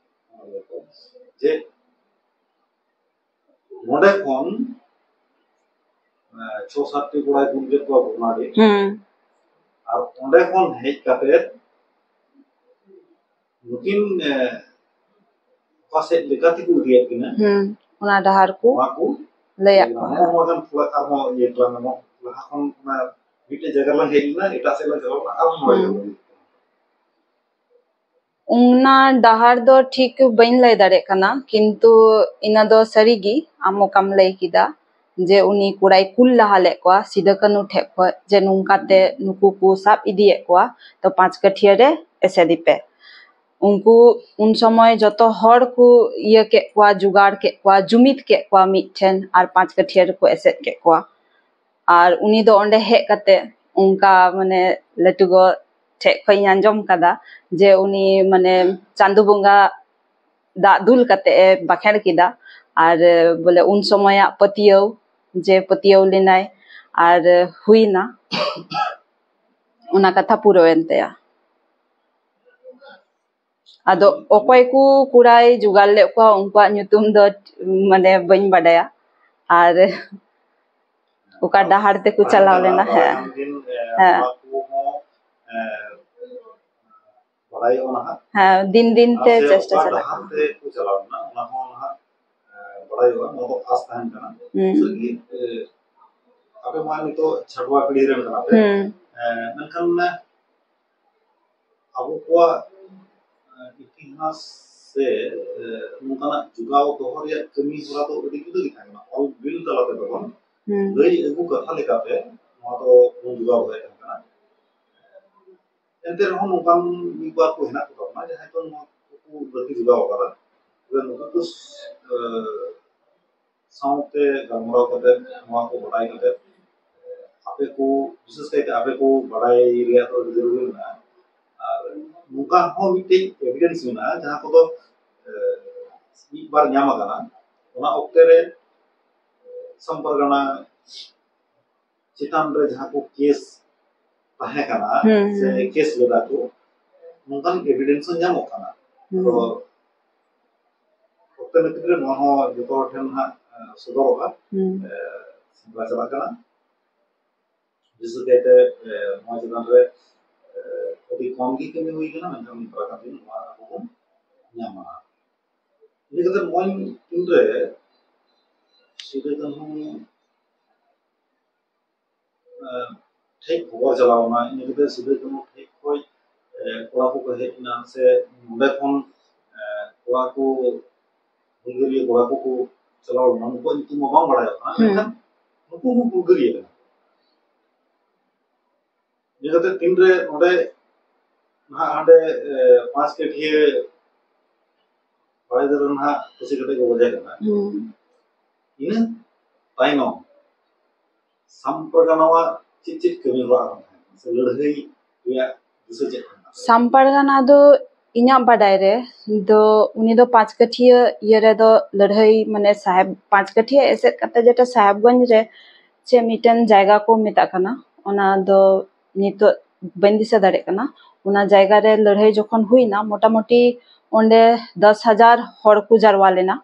ᱚᱱᱚᱞᱤᱭᱟᱹ ᱠᱚ, ᱡᱮ ᱱᱚᱰᱮ ᱠᱷᱚᱱ, ᱮ, ᱪᱷᱚ ᱥᱟᱛ ᱴᱤ ᱠᱚᱲᱟᱭ ᱠᱩᱞ ᱠᱮᱫ ᱠᱚᱣᱟ ᱵᱷᱚᱜᱽᱱᱟᱰᱤ᱾ ᱦᱩᱸ᱾ ᱟᱨ ᱚᱸᱰᱮ ᱠᱷᱚᱱ ᱦᱮᱡ ᱠᱟᱛᱮ ᱱᱩᱠᱤᱱ, ᱮ, ᱚᱠᱟ ᱥᱮᱫ ᱞᱮᱠᱟ ᱛᱮᱠᱚ ᱤᱫᱤᱭᱮᱫ ᱠᱤᱱᱟ, ᱦᱩᱸ, ᱚᱱᱟ ᱰᱟᱦᱟᱨ ᱠᱚ ᱱᱚᱣᱟ ᱠᱚ ᱞᱟᱹᱭᱟᱫ ᱠᱚᱣᱟ᱾ ᱱᱚᱣᱟ ᱠᱚ ᱵᱟᱝ ᱛᱷᱚᱲᱟ ᱟᱨᱦᱚᱸ ᱤᱭᱟᱹ ᱛᱟᱞᱟᱝ ᱢᱮ, ᱞᱟᱦᱟ ᱠᱷᱚᱱ ᱚᱱᱟ ᱢᱤᱫᱴᱮᱡ ᱡᱟᱭᱜᱟ ᱨᱮᱞᱟᱝ ᱦᱮᱡ ᱞᱮᱱᱟ, ᱮᱴᱟᱜ ᱥᱮᱫ ᱞᱟᱝ ᱪᱟᱞᱟᱣ ᱞᱮᱱᱟ, ᱟᱨᱦᱚᱸ ᱱᱚᱣᱟ ᱦᱩᱸ᱾ ᱡᱟᱭᱜᱟ ᱨᱮᱞᱟᱝ ᱦᱮᱡ ᱞᱮᱱᱟ᱾ ᱚᱱᱟ ᱰᱟᱦᱟᱨ ᱫᱚ ᱴᱷᱤᱠ ᱵᱟᱹᱧ ᱞᱟᱹᱭ ᱫᱟᱲᱮᱭᱟᱜ ᱠᱟᱱᱟ, ᱠᱤᱱᱛᱩ ᱤᱱᱟᱹ ᱫᱚ ᱥᱟᱹᱨᱤᱜᱮ ᱟᱢ ᱚᱠᱟᱢ ᱞᱟᱹᱭ ᱠᱮᱫᱟ ᱡᱮ ᱩᱱᱤ ᱠᱚᱲᱟᱭ ᱠᱩᱞ ᱞᱟᱦᱟ ᱞᱮᱫ ᱠᱚᱣᱟ ᱥᱤᱫᱩ ᱠᱟᱹᱱᱦᱩ ᱴᱷᱮᱡ ᱠᱷᱚᱡ ᱡᱮ ᱱᱚᱝᱠᱟᱛᱮ ᱱᱩᱠᱩ ᱠᱚ ᱥᱟᱵ ᱤᱫᱤᱭᱮᱫ ᱠᱚᱣᱟ, ᱛᱚ ᱯᱟᱸᱪ ᱠᱟᱹᱴᱷᱤᱭᱟᱹ ᱨᱮ ᱮᱥᱮᱫᱮ ᱯᱮ᱾ ᱩᱱᱠᱩ ᱩᱱ ᱥᱚᱢᱚᱭ ᱡᱚᱛᱚ ᱦᱚᱲ ᱠᱚ ᱤᱭᱟᱹ ᱠᱮᱫ ᱠᱚᱣᱟ, ᱡᱩᱜᱟᱲ ᱠᱮᱫ ᱠᱚᱣᱟ, ᱡᱩᱢᱤᱫ ᱠᱮᱫ ᱠᱚᱣᱟ ᱢᱤᱫᱴᱷᱮᱱ ᱟᱨ ᱯᱟᱸᱪ ᱠᱟᱹᱴᱷᱤᱭᱟᱹ ᱨᱮᱠᱚ ᱮᱥᱮᱫ ᱠᱮᱫ ᱠᱚᱣᱟ᱾ ᱟᱨ ᱩᱱᱤ ᱫᱚ ᱚᱸᱰᱮ ᱦᱮᱡ ᱠᱟᱛᱮ ᱚᱱᱠᱟ ᱢᱟᱱᱮ ᱞᱟᱹᱴᱩ ᱜᱚ ᱴᱷᱮᱡ ᱠᱷᱚᱡ ᱤᱧ ᱟᱸᱡᱚᱢ ᱠᱟᱫᱟ ᱡᱮ ᱩᱱᱤ ᱢᱟᱱᱮ ᱪᱟᱸᱫᱳ ᱵᱚᱸᱜᱟ ᱫᱟᱜ ᱫᱩᱞ ᱠᱟᱛᱮ ᱮ ᱵᱟᱸᱠᱷᱮᱲ ᱠᱮᱫᱟ᱾ ᱟᱨ ᱵᱚᱞᱮ ᱩᱱ ᱥᱚᱢᱚᱭᱟᱜ ᱯᱟᱹᱛᱭᱟᱹᱣ, ᱡᱮ ᱯᱟᱹᱛᱭᱟᱹᱣ ᱞᱮᱱᱟᱭ ᱟᱨ ᱦᱩᱭᱱᱟ, ᱚᱱᱟ ᱠᱟᱛᱷᱟ ᱯᱩᱨᱟᱹᱣᱮᱱ ᱛᱟᱭᱟ᱾ ᱟᱫᱚ ᱚᱠᱚᱭ ᱠᱚ ᱠᱚᱲᱟᱭ ᱡᱚᱜᱟᱲ ᱞᱮᱫ ᱠᱚᱣᱟ, ᱩᱱᱠᱩᱣᱟᱜ ᱧᱩᱛᱩᱢ ᱫᱚ ᱢᱟᱱᱮ ᱵᱟᱹᱧ ᱵᱟᱰᱟᱭᱟ᱾ ᱟᱨ ᱚᱠᱟ ᱰᱟᱦᱟᱨ ᱛᱮᱠᱚ ᱪᱟᱞᱟᱣ ᱞᱮᱱᱟ᱾ ᱦᱮᱸ᱾ ᱦᱮᱸ᱾ ᱵᱟᱲᱟᱭᱚᱜᱼᱟ ᱱᱟᱦᱟᱜ᱾ ᱦᱮᱸ, ᱫᱤᱱ ᱫᱤᱱ ᱛᱮ ᱟᱨ ᱥᱮ ᱪᱮᱥᱴᱟ ᱚᱠᱟ ᱪᱟᱞᱟᱜ ᱰᱟᱦᱟᱨ ᱠᱟᱱᱟ᱾ ᱛᱮ ᱠᱚ ᱪᱟᱞᱟᱣ ᱞᱮᱱᱟ, ᱚᱱᱟ ᱦᱚᱸ ᱱᱟᱦᱟᱜ, ᱮ, ᱵᱟᱲᱟᱭᱚᱜᱼᱟ᱾ ᱱᱚᱣᱟ ᱫᱚ ᱟᱥ ᱛᱟᱦᱮᱱ ᱠᱟᱱᱟ᱾ ᱦᱩᱸ᱾ ᱥᱟᱹᱨᱤᱜᱮ, ᱮ, ᱟᱯᱮ ᱢᱟ ᱱᱤᱛᱚᱜ ᱪᱷᱟᱰᱣᱟ ᱯᱤᱲᱦᱤ ᱨᱮᱱ ᱠᱟᱱᱟ ᱯᱮ᱾ ᱦᱩᱸ᱾ ᱮ, ᱢᱮᱱᱠᱷᱟᱱ ᱚᱱᱮ ᱟᱵᱚ ᱠᱚᱣᱟᱜ, ᱮ, ᱤᱛᱤᱦᱟᱥ ᱥᱮ, ᱮ, ᱱᱚᱝᱠᱟᱱᱟᱜ ᱡᱚᱜᱟᱣ ᱫᱚᱦᱚ ᱨᱮᱭᱟᱜ ᱠᱟᱹᱢᱤ ᱦᱚᱨᱟ ᱫᱚ ᱟᱹᱰᱤ ᱡᱩᱫᱟᱹ ᱜᱮ ᱛᱟᱦᱮᱸ ᱠᱟᱱᱟ᱾ ᱚᱞ ᱵᱤᱞ ᱛᱟᱞᱟ ᱛᱮᱫᱚ ᱵᱟᱝ, ᱦᱩᱸ᱾ ᱞᱟᱹᱭ ᱟᱹᱜᱩ ᱠᱟᱛᱷᱟ ᱞᱮᱠᱟᱛᱮ ᱱᱚᱣᱟ ᱫᱚ ᱵᱚᱱ ᱡᱚᱜᱟᱣ ᱫᱚᱦᱚᱭᱮᱫ ᱠᱟᱱᱟ᱾ ᱮᱱᱛᱮ ᱨᱮᱦᱚᱸ ᱱᱚᱝᱠᱟᱱ ᱢᱤᱫ ᱵᱟᱨ ᱠᱚ ᱦᱮᱱᱟᱜ ᱠᱚ ᱛᱟᱵᱚᱱᱟ, ᱡᱟᱦᱟᱸᱭ ᱫᱚ ᱱᱚᱣᱟ ᱠᱚᱠᱚ ᱵᱟᱹᱲᱛᱤ ᱡᱚᱜᱟᱣ ᱟᱠᱟᱫᱟ᱾ ᱛᱚᱵᱮ ᱱᱩᱠᱩ ᱠᱚ, ᱮ, ᱥᱟᱶᱛᱮ ᱜᱟᱞᱢᱟᱨᱟᱣ ᱠᱟᱛᱮ, ᱱᱚᱣᱟ ᱠᱚ ᱵᱟᱰᱟᱭ ᱠᱟᱛᱮ, ᱟᱯᱮ ᱠᱚ, ᱵᱤᱥᱮᱥ ᱠᱟᱭᱛᱮ ᱟᱯᱮ ᱠᱚ ᱵᱟᱰᱟᱭ ᱨᱮᱭᱟᱜ ᱫᱚ ᱟᱹᱰᱤ ᱡᱟᱹᱨᱩᱲ ᱢᱮᱱᱟᱜᱼᱟ᱾ ᱟᱨ ᱱᱚᱝᱠᱟ ᱦᱚᱸ ᱢᱤᱫᱴᱮᱡ ᱮᱵᱷᱤᱰᱮᱱᱥ ᱢᱮᱱᱟᱜᱼᱟ, ᱡᱟᱦᱟᱸ ᱠᱚᱫᱚ, ᱮ, ᱢᱤᱫ ᱵᱟᱨ ᱧᱟᱢ ᱟᱠᱟᱱᱟ᱾ ᱚᱱᱟ ᱚᱠᱛᱮ ᱨᱮ ᱥᱟᱢ ᱯᱟᱨᱜᱟᱱᱟ ᱪᱮᱛᱟᱱ ᱨᱮ ᱡᱟᱦᱟᱸ ᱠᱚ ᱠᱮᱥ ᱛᱟᱦᱮᱸ ᱠᱟᱱᱟ, ᱦᱩᱸ, ᱥᱮ ᱦᱩᱸ᱾ ᱠᱮᱥ ᱞᱮᱫᱟ ᱠᱚ, ᱱᱚᱝᱠᱟᱱ ᱮᱵᱷᱤᱰᱮᱱᱥ ᱦᱚᱸ ᱧᱟᱢᱚᱜ ᱠᱟᱱᱟ᱾ ᱦᱩᱸ᱾ ᱛᱚ, ᱚᱠᱛᱮ ᱱᱟᱹᱯᱤᱛ ᱨᱮ ᱱᱚᱣᱟ ᱦᱚᱸ ᱡᱚᱛᱚ ᱦᱚᱲ ᱴᱷᱮᱱ ᱦᱟᱸᱜ, ᱮ, ᱥᱚᱫᱚᱨᱚᱜᱼᱟ᱾ ᱦᱩᱸ᱾ ᱮ, ᱥᱮᱸᱫᱽᱨᱟ ᱪᱟᱞᱟᱜ ᱠᱟᱱᱟ᱾ ᱵᱤᱥᱮᱥ ᱠᱟᱭᱛᱮ, ᱮ, ᱱᱚᱣᱟ ᱪᱮᱛᱟᱱ ᱨᱮ, ᱮ, ᱟᱹᱰᱤ ᱠᱚᱢ ᱜᱮ ᱠᱟᱹᱢᱤ ᱦᱩᱭ ᱠᱟᱱᱟ, ᱢᱮᱱᱠᱷᱟᱱ ᱢᱤᱫ ᱯᱟᱲᱟ ᱠᱟᱛᱮ ᱱᱚᱣᱟ ᱟᱵᱚ ᱵᱚᱱ ᱧᱟᱢᱟ᱾ ᱤᱱᱟᱹ ᱠᱟᱛᱮ ᱱᱚᱜᱼᱚᱭ ᱛᱤᱱᱨᱮ ᱥᱤᱫᱩ ᱠᱟᱹᱱᱦᱩ ᱮ, ᱴᱷᱮᱡ ᱠᱷᱚᱵᱚᱨ ᱪᱟᱞᱟᱣ ᱮᱱᱟ, ᱤᱱᱟᱹ ᱠᱟᱛᱮ ᱥᱤᱫᱩ ᱠᱟᱹᱱᱦᱩ ᱴᱷᱮᱡ ᱠᱷᱚᱡ, ᱮ, ᱠᱚᱲᱟ ᱠᱚᱠᱚ ᱦᱮᱡ ᱮᱱᱟ, ᱥᱮ ᱱᱚᱸᱰᱮ ᱠᱷᱚᱱ, ᱮ, ᱠᱚᱲᱟ ᱠᱚ, ᱦᱩᱞᱜᱟᱹᱨᱤᱭᱟᱹ ᱠᱚᱲᱟ ᱠᱚᱠᱚ ᱪᱟᱞᱟᱣ ᱞᱮᱱᱟ, ᱩᱱᱠᱩᱣᱟᱜ ᱧᱩᱛᱩᱢ ᱢᱟ ᱵᱟᱝ ᱵᱟᱲᱟᱭᱚᱜ ᱠᱟᱱᱟ, ᱦᱩᱸ᱾ ᱢᱮᱱᱠᱷᱟᱱ ᱱᱩᱠᱩ ᱦᱚᱸ ᱦᱩᱞᱜᱟᱹᱨᱤᱭᱟᱹ ᱠᱟᱱᱟ᱾ ᱤᱱᱟᱹ ᱠᱟᱛᱮ ᱛᱤᱱᱨᱮ ᱱᱚᱰᱮ ᱱᱟᱦᱟᱜ ᱦᱟᱸᱰᱮ, ᱮ, ᱯᱟᱸᱪ ᱠᱟᱹᱴᱷᱤᱭᱟᱹ ᱵᱟᱲᱮ ᱫᱟᱨᱮ ᱱᱟᱦᱟᱜ ᱠᱩᱥᱤ ᱠᱟᱛᱮ ᱠᱚ ᱜᱚᱡᱮ ᱠᱟᱱᱟ᱾ ᱦᱩᱸ᱾ ᱤᱱᱟᱹ ᱛᱟᱭᱱᱚᱢ ᱥᱟᱢ ᱯᱟᱨᱜᱟᱱᱟᱣᱟᱜ ᱪᱮᱫ ᱪᱮᱫ ᱠᱟᱹᱢᱤ ᱦᱚᱨᱟ ᱟᱨᱦᱚᱸ ᱛᱟᱦᱮᱸ ᱠᱟᱱᱟ ᱥᱮ ᱞᱟᱹᱲᱦᱟᱹᱭ ᱨᱮᱭᱟᱜ ᱫᱤᱥᱟᱹ ᱪᱮᱫ ᱠᱟᱱᱟ? ᱥᱟᱢ ᱯᱟᱨᱜᱟᱱᱟ ᱫᱚ ᱤᱧᱟᱹᱜ ᱵᱟᱰᱟᱭ ᱨᱮ ᱫᱚ ᱩᱱᱤ ᱫᱚ ᱯᱟᱸᱪ ᱠᱟᱹᱴᱷᱤᱭᱟᱹ ᱤᱭᱟᱹ ᱨᱮᱫᱚ ᱞᱟᱹᱲᱦᱟᱹᱭ, ᱢᱟᱱᱮ ᱥᱟᱦᱮᱵ, ᱯᱟᱸᱪ ᱠᱟᱹᱴᱷᱤᱭᱟᱹ ᱮᱥᱮᱫ ᱠᱟᱛᱮ ᱡᱮᱴᱟ ᱥᱟᱦᱮᱵᱽᱜᱚᱸᱡᱽ ᱨᱮ ᱪᱮᱫ ᱢᱤᱫᱴᱮᱱ ᱡᱟᱭᱜᱟ ᱠᱚ ᱢᱮᱛᱟᱜ ᱠᱟᱱᱟ, ᱚᱱᱟ ᱫᱚ ᱱᱤᱛᱚᱜ ᱵᱟᱹᱧ ᱫᱤᱥᱟᱹ ᱫᱟᱲᱮᱭᱟᱜ ᱠᱟᱱᱟ᱾ ᱚᱱᱟ ᱡᱟᱭᱜᱟ ᱨᱮ ᱞᱟᱹᱲᱦᱟᱹᱭ ᱡᱚᱠᱷᱚᱱ ᱦᱩᱭᱱᱟ, ᱢᱚᱴᱟᱢᱩᱴᱤ ᱚᱸᱰᱮ ᱫᱚᱥ ᱦᱟᱡᱟᱨ ᱦᱚᱲ ᱠᱚ ᱡᱟᱨᱣᱟ ᱞᱮᱱᱟ᱾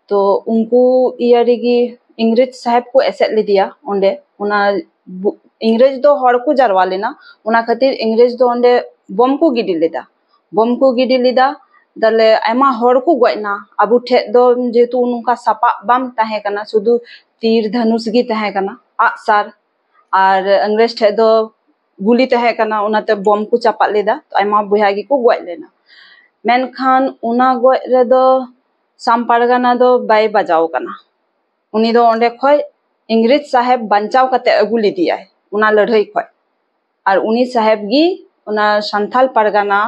ᱛᱚ ᱩᱱᱠᱩ ᱤᱭᱟᱹ ᱨᱮᱜᱮ ᱤᱝᱨᱮᱡᱽ ᱥᱟᱦᱮᱵᱽ ᱠᱚ ᱮᱥᱮᱫ ᱞᱮᱫᱮᱭᱟ ᱚᱸᱰᱮ᱾ ᱚᱱᱟ ᱵᱩ-, ᱤᱝᱨᱮᱡᱽ ᱫᱚ ᱦᱚᱲ ᱠᱚ ᱡᱟᱨᱣᱟ ᱞᱮᱱᱟ, ᱚᱱᱟ ᱠᱷᱟᱹᱛᱤᱨ ᱤᱝᱨᱮᱡᱽ ᱫᱚ ᱚᱸᱰᱮ ᱵᱚᱢ ᱠᱚ ᱜᱤᱰᱤ ᱞᱮᱫᱟ᱾ ᱵᱚᱢ ᱠᱚ ᱜᱤᱰᱤ ᱞᱮᱫᱟ, ᱛᱟᱦᱞᱮ ᱟᱭᱢᱟ ᱦᱚᱲ ᱠᱚ ᱜᱚᱡ ᱮᱱᱟ᱾ ᱟᱵᱚ ᱴᱷᱮᱡ ᱫᱚ ᱡᱮᱦᱮᱛᱩ ᱱᱚᱝᱠᱟ ᱥᱟᱯᱟᱵ ᱵᱟᱝ ᱛᱟᱦᱮᱸ ᱠᱟᱱᱟ, ᱥᱩᱫᱷᱩ ᱛᱤᱨ ᱫᱷᱟᱱᱩᱥ ᱜᱮ ᱛᱟᱦᱮᱸ ᱠᱟᱱᱟ, ᱟᱜᱼᱥᱟᱨ, ᱟᱨ ᱤᱝᱨᱮᱡᱽ ᱴᱷᱮᱡ ᱫᱚ ᱜᱩᱞᱤ ᱛᱟᱦᱮᱸ ᱠᱟᱱᱟ, ᱚᱱᱟᱛᱮ ᱵᱚᱢ ᱠᱚ ᱪᱟᱯᱟᱫ ᱞᱮᱫᱟ, ᱟᱭᱢᱟ ᱵᱚᱭᱦᱟ ᱜᱮᱠᱚ ᱜᱚᱡ ᱞᱮᱱᱟ᱾ ᱢᱮᱱᱠᱷᱟᱱ ᱚᱱᱟ ᱜᱚᱡ ᱨᱮᱫᱚ ᱥᱟᱢ ᱯᱟᱨᱜᱟᱱᱟ ᱫᱚ ᱵᱟᱭ ᱵᱟᱡᱟᱣ ᱠᱟᱱᱟ᱾ ᱩᱱᱤ ᱫᱚ ᱚᱸᱰᱮ ᱠᱷᱚᱡ ᱤᱝᱨᱮᱡᱽ ᱥᱟᱦᱮᱵᱽ ᱵᱟᱧᱪᱟᱣ ᱠᱟᱛᱮ ᱟᱹᱜᱩ ᱞᱮᱫᱮᱭᱟᱭ ᱚᱱᱟ ᱞᱟᱹᱲᱦᱟᱹᱭ ᱠᱷᱚᱡ᱾ ᱟᱨ ᱩᱱᱤ ᱥᱟᱦᱮᱵᱽ ᱜᱮ ᱚᱱᱟ ᱥᱟᱱᱛᱷᱟᱞ ᱯᱟᱨᱜᱟᱱᱟ,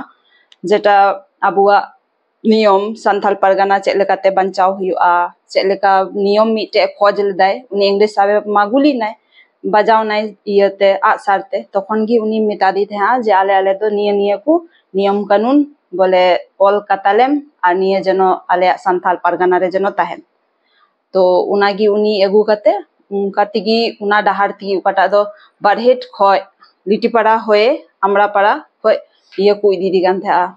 ᱡᱮᱴᱟ ᱟᱵᱚᱣᱟᱜ ᱱᱤᱭᱚᱢ, ᱥᱟᱱᱛᱷᱟᱞ ᱯᱟᱨᱜᱟᱱᱟ ᱪᱮᱫ ᱞᱮᱠᱟᱛᱮ ᱵᱟᱧᱪᱟᱣ ᱦᱩᱭᱩᱜᱼᱟ, ᱪᱮᱫ ᱞᱮᱠᱟ ᱱᱤᱭᱚᱢ ᱢᱤᱫᱴᱮᱡ ᱠᱷᱚᱡᱽ ᱞᱮᱫᱟᱭ᱾ ᱩᱱᱤ ᱤᱝᱨᱮᱡᱽ ᱥᱟᱦᱮᱵᱽ ᱢᱟ ᱜᱩᱞᱤ ᱱᱟᱭ, ᱵᱟᱡᱟᱣ ᱱᱟᱭ ᱤᱭᱟᱹᱛᱮ, ᱟᱜᱼᱥᱟᱨ ᱛᱮ᱾ ᱛᱚᱠᱷᱚᱱ ᱜᱮ ᱩᱱᱤ ᱢᱮᱛᱟ ᱫᱮ ᱛᱟᱦᱮᱸᱜᱼᱟ ᱡᱮ ᱟᱞᱮ, ᱟᱞᱮ ᱫᱚ ᱱᱤᱭᱟᱹ, ᱱᱤᱭᱟᱹ ᱠᱚ ᱱᱤᱭᱚᱢ ᱠᱟᱹᱱᱩᱱ ᱵᱚᱞᱮ ᱚᱞ ᱠᱟᱛᱟᱞᱮᱢ, ᱟᱨ ᱱᱤᱭᱟᱹ ᱡᱮᱱᱚ ᱟᱞᱮᱭᱟᱜ ᱥᱟᱱᱛᱷᱟᱞ ᱯᱟᱨᱜᱟᱱᱟ ᱨᱮ ᱡᱮᱱᱚ ᱛᱟᱦᱮᱱ᱾ ᱛᱚ ᱚᱱᱟᱜᱮ ᱩᱱᱤ ᱟᱹᱜᱩ ᱠᱟᱛᱮ, ᱚᱱᱠᱟ ᱛᱮᱜᱮ ᱚᱱᱟ ᱰᱟᱦᱟᱨ ᱛᱮᱜᱮ, ᱚᱠᱟᱴᱟᱜ ᱫᱚ ᱵᱟᱨᱦᱮᱴ ᱠᱷᱚᱡ ᱞᱤᱴᱤᱯᱟᱲᱟ ᱦᱚᱭᱮ ᱟᱢᱲᱟᱯᱟᱲᱟ ᱠᱷᱚᱡ ᱤᱭᱟᱹ ᱠᱚ ᱤᱫᱤᱭᱮᱫᱮ ᱠᱟᱱ ᱛᱟᱦᱮᱸᱜᱼᱟ᱾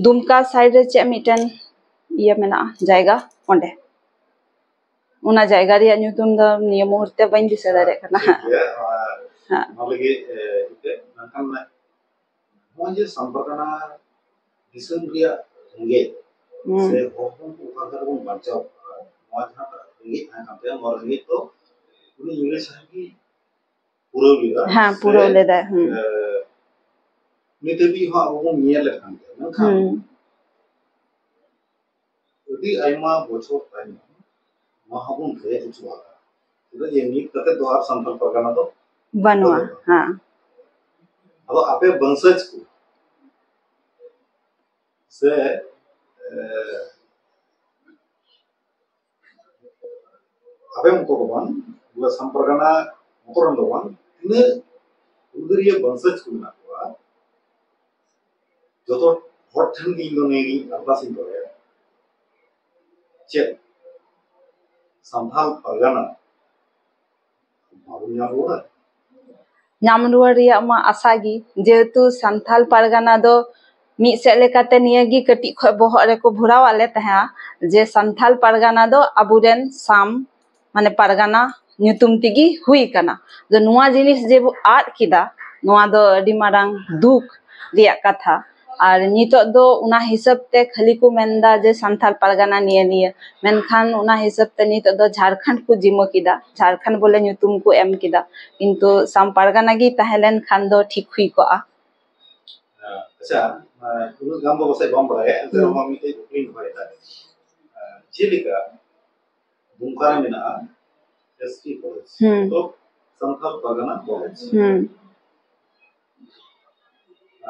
ᱫᱩᱢᱠᱟ ᱥᱟᱭᱤᱰ ᱨᱮ ᱪᱮᱫ ᱢᱤᱫᱴᱮᱱ ᱤᱭᱟᱹ ᱢᱮᱱᱟᱜᱼᱟ, ᱡᱟᱭᱜᱟ, ᱚᱸᱰᱮ᱾ ᱚᱱᱟ ᱡᱟᱭᱜᱟ ᱨᱮᱭᱟᱜ ᱧᱩᱛᱩᱢ ᱫᱚ ᱱᱤᱭᱟᱹ ᱢᱩᱦᱩᱨᱛᱮ ᱵᱟᱹᱧ ᱫᱤᱥᱟᱹ ᱫᱟᱲᱮᱭᱟᱜ ᱠᱟᱱᱟ᱾ ᱴᱷᱤᱠ ᱜᱮᱭᱟ, ᱟᱨ ᱦᱮᱸ᱾ ᱚᱱᱟ ᱞᱟᱹᱜᱤᱫ, ᱮ, ᱤᱠᱟᱹ, ᱢᱮᱱᱠᱷᱟᱱ ᱱᱚᱜᱼᱚᱭ ᱡᱮ ᱥᱟᱢᱯᱨᱟᱠᱟᱱᱟ ᱫᱤᱥᱚᱢ ᱨᱮᱭᱟᱜ ᱨᱮᱸᱜᱮᱡ ᱦᱩᱸ᱾ ᱥᱮ ᱦᱚᱲ ᱦᱚᱯᱚᱱ ᱠᱚ ᱚᱠᱟ ᱞᱮᱠᱟ ᱛᱮᱵᱚᱱ ᱵᱟᱧᱪᱟᱣ ᱠᱚᱣᱟ, ᱱᱚᱣᱟ ᱡᱟᱦᱟᱸᱴᱟᱜ ᱨᱮᱸᱜᱮᱡ ᱛᱟᱦᱮᱸ ᱠᱟᱱ ᱛᱟᱭᱟ, ᱱᱚᱣᱟ ᱨᱮᱸᱜᱮᱡ ᱫᱚ ᱩᱱᱤ ᱤᱝᱨᱮᱡᱽ ᱥᱟᱦᱮᱵᱽ ᱜᱮ ᱯᱩᱨᱟᱹᱣ ᱞᱮᱫᱟ᱾ ᱦᱮᱸ, ᱥᱮ, ᱯᱩᱨᱟᱹᱣ ᱞᱮᱫᱟᱭ, ᱦᱩᱸ᱾ ᱮ, ᱱᱤᱛ ᱦᱟᱹᱵᱤᱡ ᱦᱚᱸ ᱟᱵᱚ ᱵᱚᱱ ᱧᱮᱞᱮᱫ ᱠᱟᱱ ᱜᱮᱭᱟ᱾ ᱢᱮᱱᱠᱷᱟᱱ ᱦᱩᱸ᱾ ᱟᱹᱰᱤ ᱟᱭᱢᱟ ᱵᱚᱪᱷᱚᱨ ᱛᱟᱭᱱᱚᱢ ᱱᱚᱣᱟ ᱦᱚᱸᱵᱚᱱ ᱨᱮᱡ ᱦᱚᱪᱚ ᱟᱠᱟᱫᱟ᱾ ᱪᱮᱫᱟᱜ ᱡᱮ ᱱᱤᱛ ᱠᱟᱛᱮ ᱫᱚ ᱟᱨ ᱥᱟᱱᱛᱟᱲ ᱯᱟᱨᱜᱟᱱᱟ ᱫᱚ ᱵᱟᱹᱱᱩᱜᱼᱟ᱾ ᱵᱟᱹᱱᱩᱜᱼᱟ᱾ ᱦᱮᱸ᱾ ᱟᱫᱚ ᱟᱯᱮ ᱵᱚᱝᱥᱚᱡᱽ ᱠᱚ ᱥᱮ, ᱮ, ᱟᱯᱮ ᱢᱚᱛᱚ ᱫᱚ ᱵᱟᱝ, ᱱᱚᱣᱟ ᱥᱟᱢ ᱯᱟᱨᱜᱟᱱᱟ ᱢᱚᱛᱚ ᱨᱮᱱ ᱫᱚ ᱵᱟᱝ, ᱛᱤᱱᱟᱹᱜ ᱦᱩᱞᱜᱟᱹᱨᱤᱭᱟᱹ ᱵᱚᱝᱥᱚᱡᱽ ᱠᱚ ᱢᱮᱱᱟᱜ ᱠᱚᱣᱟ, ᱡᱚᱛᱚ ᱦᱚᱲ ᱴᱷᱮᱱ ᱜᱮ ᱤᱧ ᱫᱚ ᱱᱤᱭᱟᱹᱜᱤᱧ ᱟᱨᱫᱟᱥ ᱤᱧ ᱫᱚᱦᱚᱭᱟ, ᱪᱮᱫ ᱥᱟᱱᱛᱟᱲ ᱯᱟᱨᱜᱟᱱᱟ ᱵᱟᱵᱚᱱ ᱧᱟᱢ ᱨᱩᱣᱟᱹᱲᱟ? ᱧᱟᱢ ᱨᱩᱣᱟᱹᱲ ᱨᱮᱭᱟᱜ ᱢᱟ ᱟᱥᱟ ᱜᱮ, ᱡᱮᱦᱮᱛᱩ ᱥᱟᱱᱛᱟᱲ ᱯᱟᱨᱜᱟᱱᱟ ᱫᱚ ᱢᱤᱫ ᱥᱮᱫ ᱞᱮᱠᱟᱛᱮ ᱱᱤᱭᱟᱹ ᱜᱮ ᱠᱟᱹᱴᱤᱡ ᱠᱷᱚᱱ ᱵᱚᱦᱚᱜ ᱨᱮᱠᱚ ᱵᱷᱚᱨᱟᱣ ᱟᱫ ᱞᱮ ᱛᱟᱦᱮᱸᱜᱼᱟ ᱡᱮ ᱥᱟᱱᱛᱟᱲ ᱯᱟᱨᱜᱟᱱᱟ ᱫᱚ ᱟᱵᱚᱨᱮᱱ ᱥᱟᱢ ᱢᱟᱱᱮ ᱯᱟᱨᱜᱟᱱᱟ ᱧᱩᱛᱩᱢ ᱛᱮᱜᱮ ᱦᱩᱭ ᱠᱟᱱᱟ᱾ ᱟᱫᱚ ᱱᱚᱣᱟ ᱡᱤᱱᱤᱥ ᱡᱮ ᱵᱚ ᱟᱫ ᱠᱮᱫᱟ, ᱱᱚᱣᱟ ᱫᱚ ᱟᱹᱰᱤ ᱢᱟᱨᱟᱝ ᱫᱩᱠ ᱨᱮᱭᱟᱜ ᱠᱟᱛᱷᱟ᱾ ᱟᱨ ᱱᱤᱛᱚᱜ ᱫᱚ ᱚᱱᱟ ᱦᱤᱥᱟᱹᱵ ᱛᱮ ᱠᱷᱟᱹᱞᱤ ᱠᱚ ᱢᱮᱱᱫᱟ ᱡᱮ ᱥᱟᱱᱛᱟᱲ ᱯᱟᱨᱜᱟᱱᱟ ᱱᱤᱭᱟᱹ ᱱᱤᱭᱟᱹ, ᱢᱮᱱᱠᱷᱟᱱ ᱚᱱᱟ ᱦᱤᱥᱟᱹᱵ ᱛᱮ ᱱᱤᱛᱚᱜ ᱫᱚ ᱡᱷᱟᱲᱠᱷᱚᱸᱰ ᱠᱚ ᱡᱤᱢᱟᱹ ᱠᱮᱫᱟ, ᱡᱷᱟᱲᱠᱷᱚᱸᱰ ᱵᱚᱞᱮ ᱧᱩᱛᱩᱢ ᱠᱚ ᱮᱢ ᱠᱮᱫᱟ, ᱠᱤᱱᱛᱩ ᱥᱟᱢ ᱯᱟᱨᱜᱟᱱᱟ ᱜᱮ ᱛᱟᱦᱮᱸ ᱞᱮᱱ ᱠᱷᱟᱱ ᱫᱚ ᱴᱷᱤᱠ ᱦᱩᱭ ᱠᱚᱜᱼᱟ᱾ ᱟᱪᱪᱷᱟ, ᱩᱱᱟᱹᱜ ᱜᱟᱱ ᱫᱚ ᱯᱟᱥᱮᱡ ᱵᱟᱢ ᱵᱟᱲᱟᱭᱟ, ᱮᱱᱛᱮ ᱦᱩᱸ᱾ ᱨᱮᱦᱚᱸ ᱢᱤᱫᱴᱮᱡ ᱠᱩᱠᱞᱤᱧ ᱫᱚᱦᱚᱭᱮᱫᱟ᱾ ᱡᱮᱞᱮᱠᱟ ᱫᱩᱢᱠᱟ ᱨᱮ ᱢᱮᱱᱟᱜᱼᱟ ᱮᱥ ᱯᱤ ᱠᱚᱞᱮᱡᱽ, ᱦᱩᱸ᱾ ᱢᱚᱛᱞᱚᱵ ᱥᱟᱱᱛᱟᱲ ᱯᱟᱨᱜᱟᱱᱟ ᱠᱚᱞᱮᱡᱽ᱾ ᱦᱩᱸ᱾